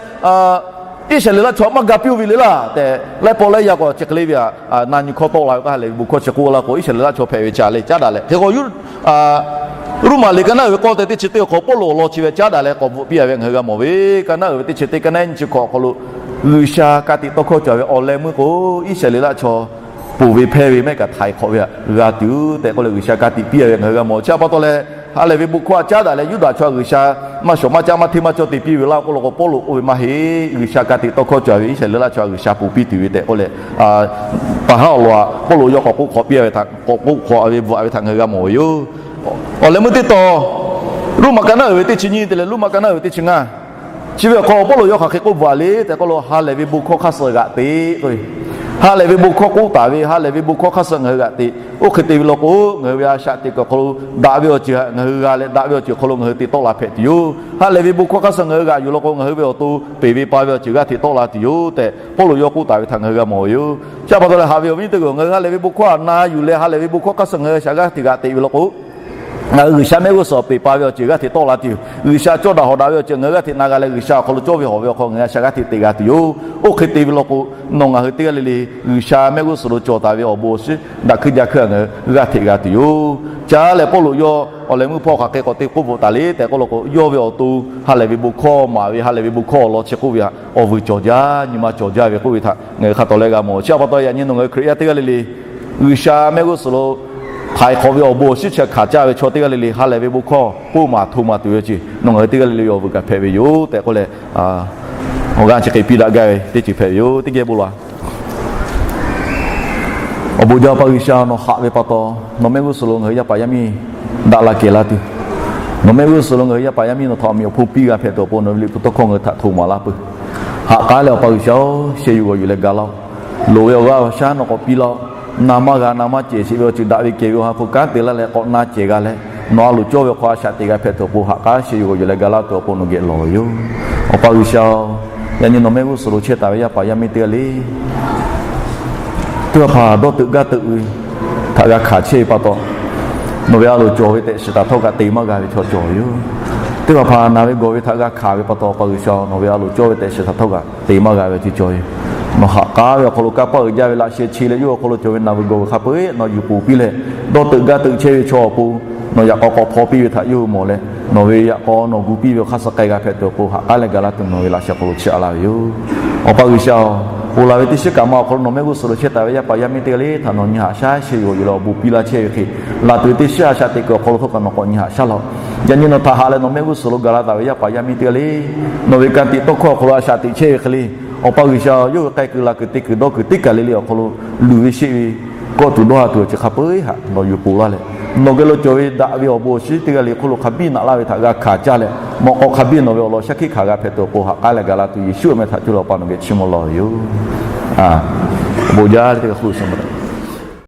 Iˉsaˍreˍlaˆ chaw maˇ ga piˇ-oˆ ve le laˇ tehꞈ, laiˉ pawˆ laiˉ yaˇ k'o chi hk'e le ve aꞈ, na nyi hkawˇ tawˆ la ve k'o, ha lehˬ ve bon hkawˇ chi k'oˆ laˇ k'o, Iˉsaˍreˍlaˆ chaw hpehꞈ ve ca le caˉ daꞈ leh hk'e k'o, Roˉmaꞈ liꞈ ka naˉ uiˍ ve k'awˇ te teˇ chi teˇ awˬ hk'aw Pawˇluꞈ awˬ lawn chi ve caˉ daꞈ leh k'awꞈ bvuhꞈ piˇ a ve ngaˬ hui g'a mawˬ ve. Ka naˉ uiˍ ve teˇ chi teˇ, ka naˉ nyiˇ chi hkawꞈ awˬ hk'aw lo, G'uiˬsha ka tiꞈ tawˇ hkawˇ cawˬ ve awˬ leh meuˇ k'o, Iˉsaˍreˍlaˆ chaw ponˬ ve hpehˇ ve maˇ heˆ kaꞈ htaiˍ hk'awꞈ ve aꞈ g'a tuˬ tehꞈ k'oˆ leh G'uiˬsha ka tiꞈ piˇ a ve ngaˬ hui g'a mawˬ. Chi a pa taw leh, ha lehˬ ve bon hkawˇ aꞈ caˉ daꞈ leh Yuˇdaꞈ chaw G'uiˬsha maˇ shawˍ maˇ caˆ maˇ hteˇ maˇ cawˇ te piˇ ve laˇ k'oˆ law k'o, Pawˇluꞈ k'oˆ ve maˇ heˆ. G'uiˬsha ka tiꞈ tawˇ hkawˇ cawˬ ve Iˉsaˍreˍlaˆ chaw G'uiˬsha ponˬ piˇ tuˬ ve tehꞈ k'oˆ leh, pa haˉ awˬ lawn aꞈ Pawˇluꞈ yawˇ k'awꞈ k'oˆ hk'awꞈ piˇ a ve htaꞈ, k'awꞈ k'oˆ hk'awꞈ ve bvuhꞈ a ve htaꞈ ngaˬ hui g'a mawˬ ve yoˬ. Awˬ leh meuˇ teˇ taw, Roˉmaꞈ ka naˉ uiˍ ve teˇ chi nyiˇ te leh Roˉmaꞈ ka naˉ uiˍ ve teˇ chi ngaˇ, chi ve awˬ hk'aw Pawˇluꞈ yawˇ hk'aˬ hk'e k'oˆ bvuhꞈ a le tehꞈ k'oˆ lo, ha lehˬ ve bon hkawˇ hk'aˇ suh g'aꞈ teꞈ k'o, ha lehˬ ve bon hkawˇ k'oˆ taˍ ve, ha lehˬ ve bon hkawˇ hk'aˇ suh ngaˬ hui g'aꞈ teꞈ. Oˇ hk'e te ve law k'o, ngaˬ hui ve a shaꞈ teꞈ kuiˬ awˬ hk'aw lo daꞈ ve awˬ ceuˬ htaꞈ ngaˬ hui g'a leh, daꞈ ve awˬ ceuˬ awˬ hk'aw lo ngaˬ hui te tawˆ la hpehꞈ tuˬ yoˬ. Ha lehˬ ve bon hkawˇ hk'aˇ suh ngaˬ hui g'aꞈ yuˬ law k'o, ngaˬ hui ve awˬ to peˬ ve pa ve awˬ ceuˬ g'aˇ hteꞈ tawˆ la tuˬ yoˬ tehꞈ, Pawˇluꞈ yawˇ k'oˆ taˍ ve htaꞈ ngaˬ hui g'a mawˬ ve yoˬ. Chi a pa taw leh, haꞈ ve awˬ viˉ nyi teˇ g'aˇ, ngaˬ hui ha lehˬ ve bon hkawˇ aꞈ na yuˬ leh, ha lehˬ ve bon hkawˇ hk'aˇ suh ngaˬ hui a shaꞈ g'aˇ hteꞈ g'aꞈ teꞈ ve law k'o, ngaˬ hui G'uiˬsha mehˆ g'uˇ suhˍ peˬ pa ve awˬ ceuˬ g'aˇ hteꞈ tawˆ la tuˬ yoˬ. G'uiˬsha cawˇ daꞈ hawꞈ daꞈ ve awˬ ceuˬ ngaˬ hui g'aˇ hteꞈ na g'a leh, G'uiˬsha awˬ hk'aw lo cawˇ ve hawꞈ ve awˬ hk'aw ngaˬ hui a shaꞈ g'aˇ hteꞈ teꞈ g'a tuˬ yoˬ. Oˇ hk'e te ve law k'o, nawˬ ngaˬ hui teˇ g'aˇ le le G'uiˬsha mehˆ g'uˇ suhˍ lo cawˬ taˍ ve awˬ bon awˬ shiˉ daꞈ hkuiˇ jaˇ hkuiˇ ngaˬ hui g'aˇ hteꞈ g'a tuˬ yoˬ. Caˇ leh Pawˇluꞈ yawˇ awˬ leh meuˇ hpawˇ hk'aˬ hk'e k'awꞈ te k'oˆ bvuhꞈ taˍ le tehꞈ k'oˆ law k'o, yawˇ ve awˬ to ha lehˬ ve bon hkawˇ maˍ ve, ha lehˬ ve bon hkawˇ awˬ lawn chi k'oˆ ve htaꞈ awˬ vuiˬ cawˬ jaˇ, nyi ma cawˬ jaˇ ve k'oˆ ve htaꞈ ngaˬ hui hk'a tawˍ leh g'a mawˬ. Chi a pa taw yaꞈ nyi nawˬ ngaˬ hui Hkriꞈ yaˇ teˇ g'aˇ le le G'uiˬsha mehˆ g'uˇ suhˍ lo Htaiˍ hk'awꞈ ve awˬ bon awˬ shinˉ chi hk'aˬ caˇ ve chaw teˇ g'aˇ le le ha lehˬ ve bon hkawˇ k'oˆ maˍ hto maˍ tuˬ ve ce, nawˬ ngaˬ hui teˇ g'aˇ le le ve awˬ vuiˬ kaꞈ hpehꞈ ve yoˬ tehꞈ k'oˆ leh, awˬ g'aˇ chi hk'e piˇ daꞈ gaˇ ve teˇ ceuˬ hpehꞈ ve yoˬ. Teˇ geh bon lawˬ. Awˬ bon jaˇ, Awˬ pa G'uiˬsha, nawˬ haꞈ ve pa taw, nawˬ mehˆ g'uˇ suhˍ lo ngaˬ hui yaˇ paˍ yaˇ miˇ daꞈ la kehˬ la tuˬ, nawˬ mehˆ g'uˇ suhˍ lo ngaˬ hui yaˇ paˍ yaˇ miˇ nawˬ htaꞈ awˬ meꞈ awˬ hponˇ piˇ g'a hpehꞈ tuˬ awˬ pon nawˬ ve liꞈ hpu tawˇ hkawˇ ngaˬ hui htaꞈ hto maˍ laˇ peuˬ. Haꞈ k'aˉ leh Awˬ pa G'uiˬsha-oˬ, sheh yuˬ g'awˬ yuˬ leh ga laˇ-oˆ. Loˍ ve awˬ g'aˇ awˬ shaˉ nawˬ k'awꞈ piˇ laˇ-oˆ. Na maˇ g'a na maˇ cehˬ sheˍ ve awˬ ceuˬ daꞈ ve kehˬ ve awˬ ha hpu kanˉ te laˇ leh k'awꞈ na cehˬ g'a leh, nawˬ a loˍ cawˇ ve awˬ hk'aw a shaꞈ teꞈ g'a hpehꞈ tuˬ awˬ pon haꞈ k'aˉ sheh yuˬ g'awˬ yuˬ leh ga laˇ tuˬ awˬ pon nawˬ geh lawˬ ve yoˬ. Awˬ pa G'uiˬsha-oˬ, yaꞈ nyi nawˬ mehˆ g'uˇ suhˍ lo chehˇ taˍ ve yaˇ paˍ yaˇ miˇ teˇ g'aˇ le teˇ hpaˍ hpaˍ dawˇ teuꞈ gaˇ teuꞈ ve htaꞈ g'a hkanˍ chehˇ ve pa taw, nawˬ ve a loˍ cawˬ ve tehꞈ shiˍ htaꞈ htawˇ kaꞈ te maˇ g'a ve chaw cawˬ ve yoˬ. Teˇ hpaˍ hpaˍ naˬ ve gawˬ ve htaꞈ g'a hkanˍ ve pa taw, Awˬ pa G'uiˬsha nawˬ ve a loˍ cawˇ ve tehꞈ shiˍ htaꞈ htawˇ kaꞈ te maˇ g'a ve awˬ ceuˬ cawˬ ve yoˬ. Nawˬ haꞈ k'aˉ ve awˬ hk'aw lo kanˇ paˆ uiˍ jaˇ ve laꞈ sheh che leh yawˇ awˬ hk'aw lo cawˬ ve naˬ ve gawˬ ve hk'a peu-eˬ nawˬ yuˬ poˬ piˇ leh, dawˇ teuꞈ gaˇ teuꞈ chehˇ ve chaw awˬ pon nawˬ yaꞈ k'aw k'awꞈ hpaw piˇ ve htaꞈ yawˇ hui mawˬ leh, nawˬ ve yaꞈ k'aw nawˬ gu piˇ ve awˬ hk'aˇ suh k'ai g'a hpehꞈ tuˬ awˬ pon haꞈ k'aˉ leh ga laˇ tuˬ nawˬ ve laꞈ sheh hk'aw lo chiˇ aꞈ laˇ ve yoˬ. Awˬ pa G'uiˬsha, ponˬ laˬ ve teˇ shiˉ kaꞈ ma awˬ hk'aw lo nawˬ mehˆ g'uˇ suhˍ lo chehˇ taˍ ve yaˇ paˍ yaˇ miˇ teˇ g'aˇ le htaꞈ nawˬ nyi haꞈ shaˉ sheh yuˬ g'awˬ yuˬ leh awˬ bon piˇ laˇ chehˇ ve hk'e, laˬ tuˬ ve teˇ shiˉ a shaꞈ teꞈ kuiˬ awˬ hk'aw lo htawˇ kaꞈ nawˬ k'awꞈ nyi haꞈ shaˉ laˇ-oˆ. Yaꞈ nyi nawˬ htaꞈ haꞈ leh nawˬ mehˆ g'uˇ suhˍ lo ga laˇ taˍ ve yaˇ paˍ yaˇ miˇ teˇ g'aˇ le, nawˬ ve ka tiꞈ tawˇ hkawˇ awˬ hk'aw lo a shaꞈ teꞈ chehˇ ve hk'e le, Awˬ pa G'uiˬsha, yawˇ hui k'ai kuiˬ laˬ kuiˬ te kuiˬ dawˇ kuiˬ teˇ kaˬ le le awˬ hk'aw lo luˬ ve sheˆ ve kawˆ tuˬ dawˇ ha tuˬ awˬ ceuˬ hk'a peu-eˬ htaꞈ nawˬ yuˬ poˬ laˇ leh, nawˬ geh lo cawˬ ve daꞈ ve awˬ bon awˬ shinˉ teˇ g'aˇ le hk'oˆ lo hk'a biˇ naꞈ laˇ ve htaꞈ g'a hkanˍ caˇ leh, mawꞈ k'aw hk'a biˇ nawˬ ve awˬ lawn shaˉ hkiˆ hkanˍ g'a hpehꞈ tuˬ awˬ pon haꞈ k'aˉ leh ga laˇ tuˬ Yeˍsuˆ awˬ meh htaꞈ cuˇ leh Awˬ pa nawˬ geh chiˇ mvuh lawˬ ve yoˬ. Awˬ bon jaˇ teˇ g'aˇ hk'oˆ lo suh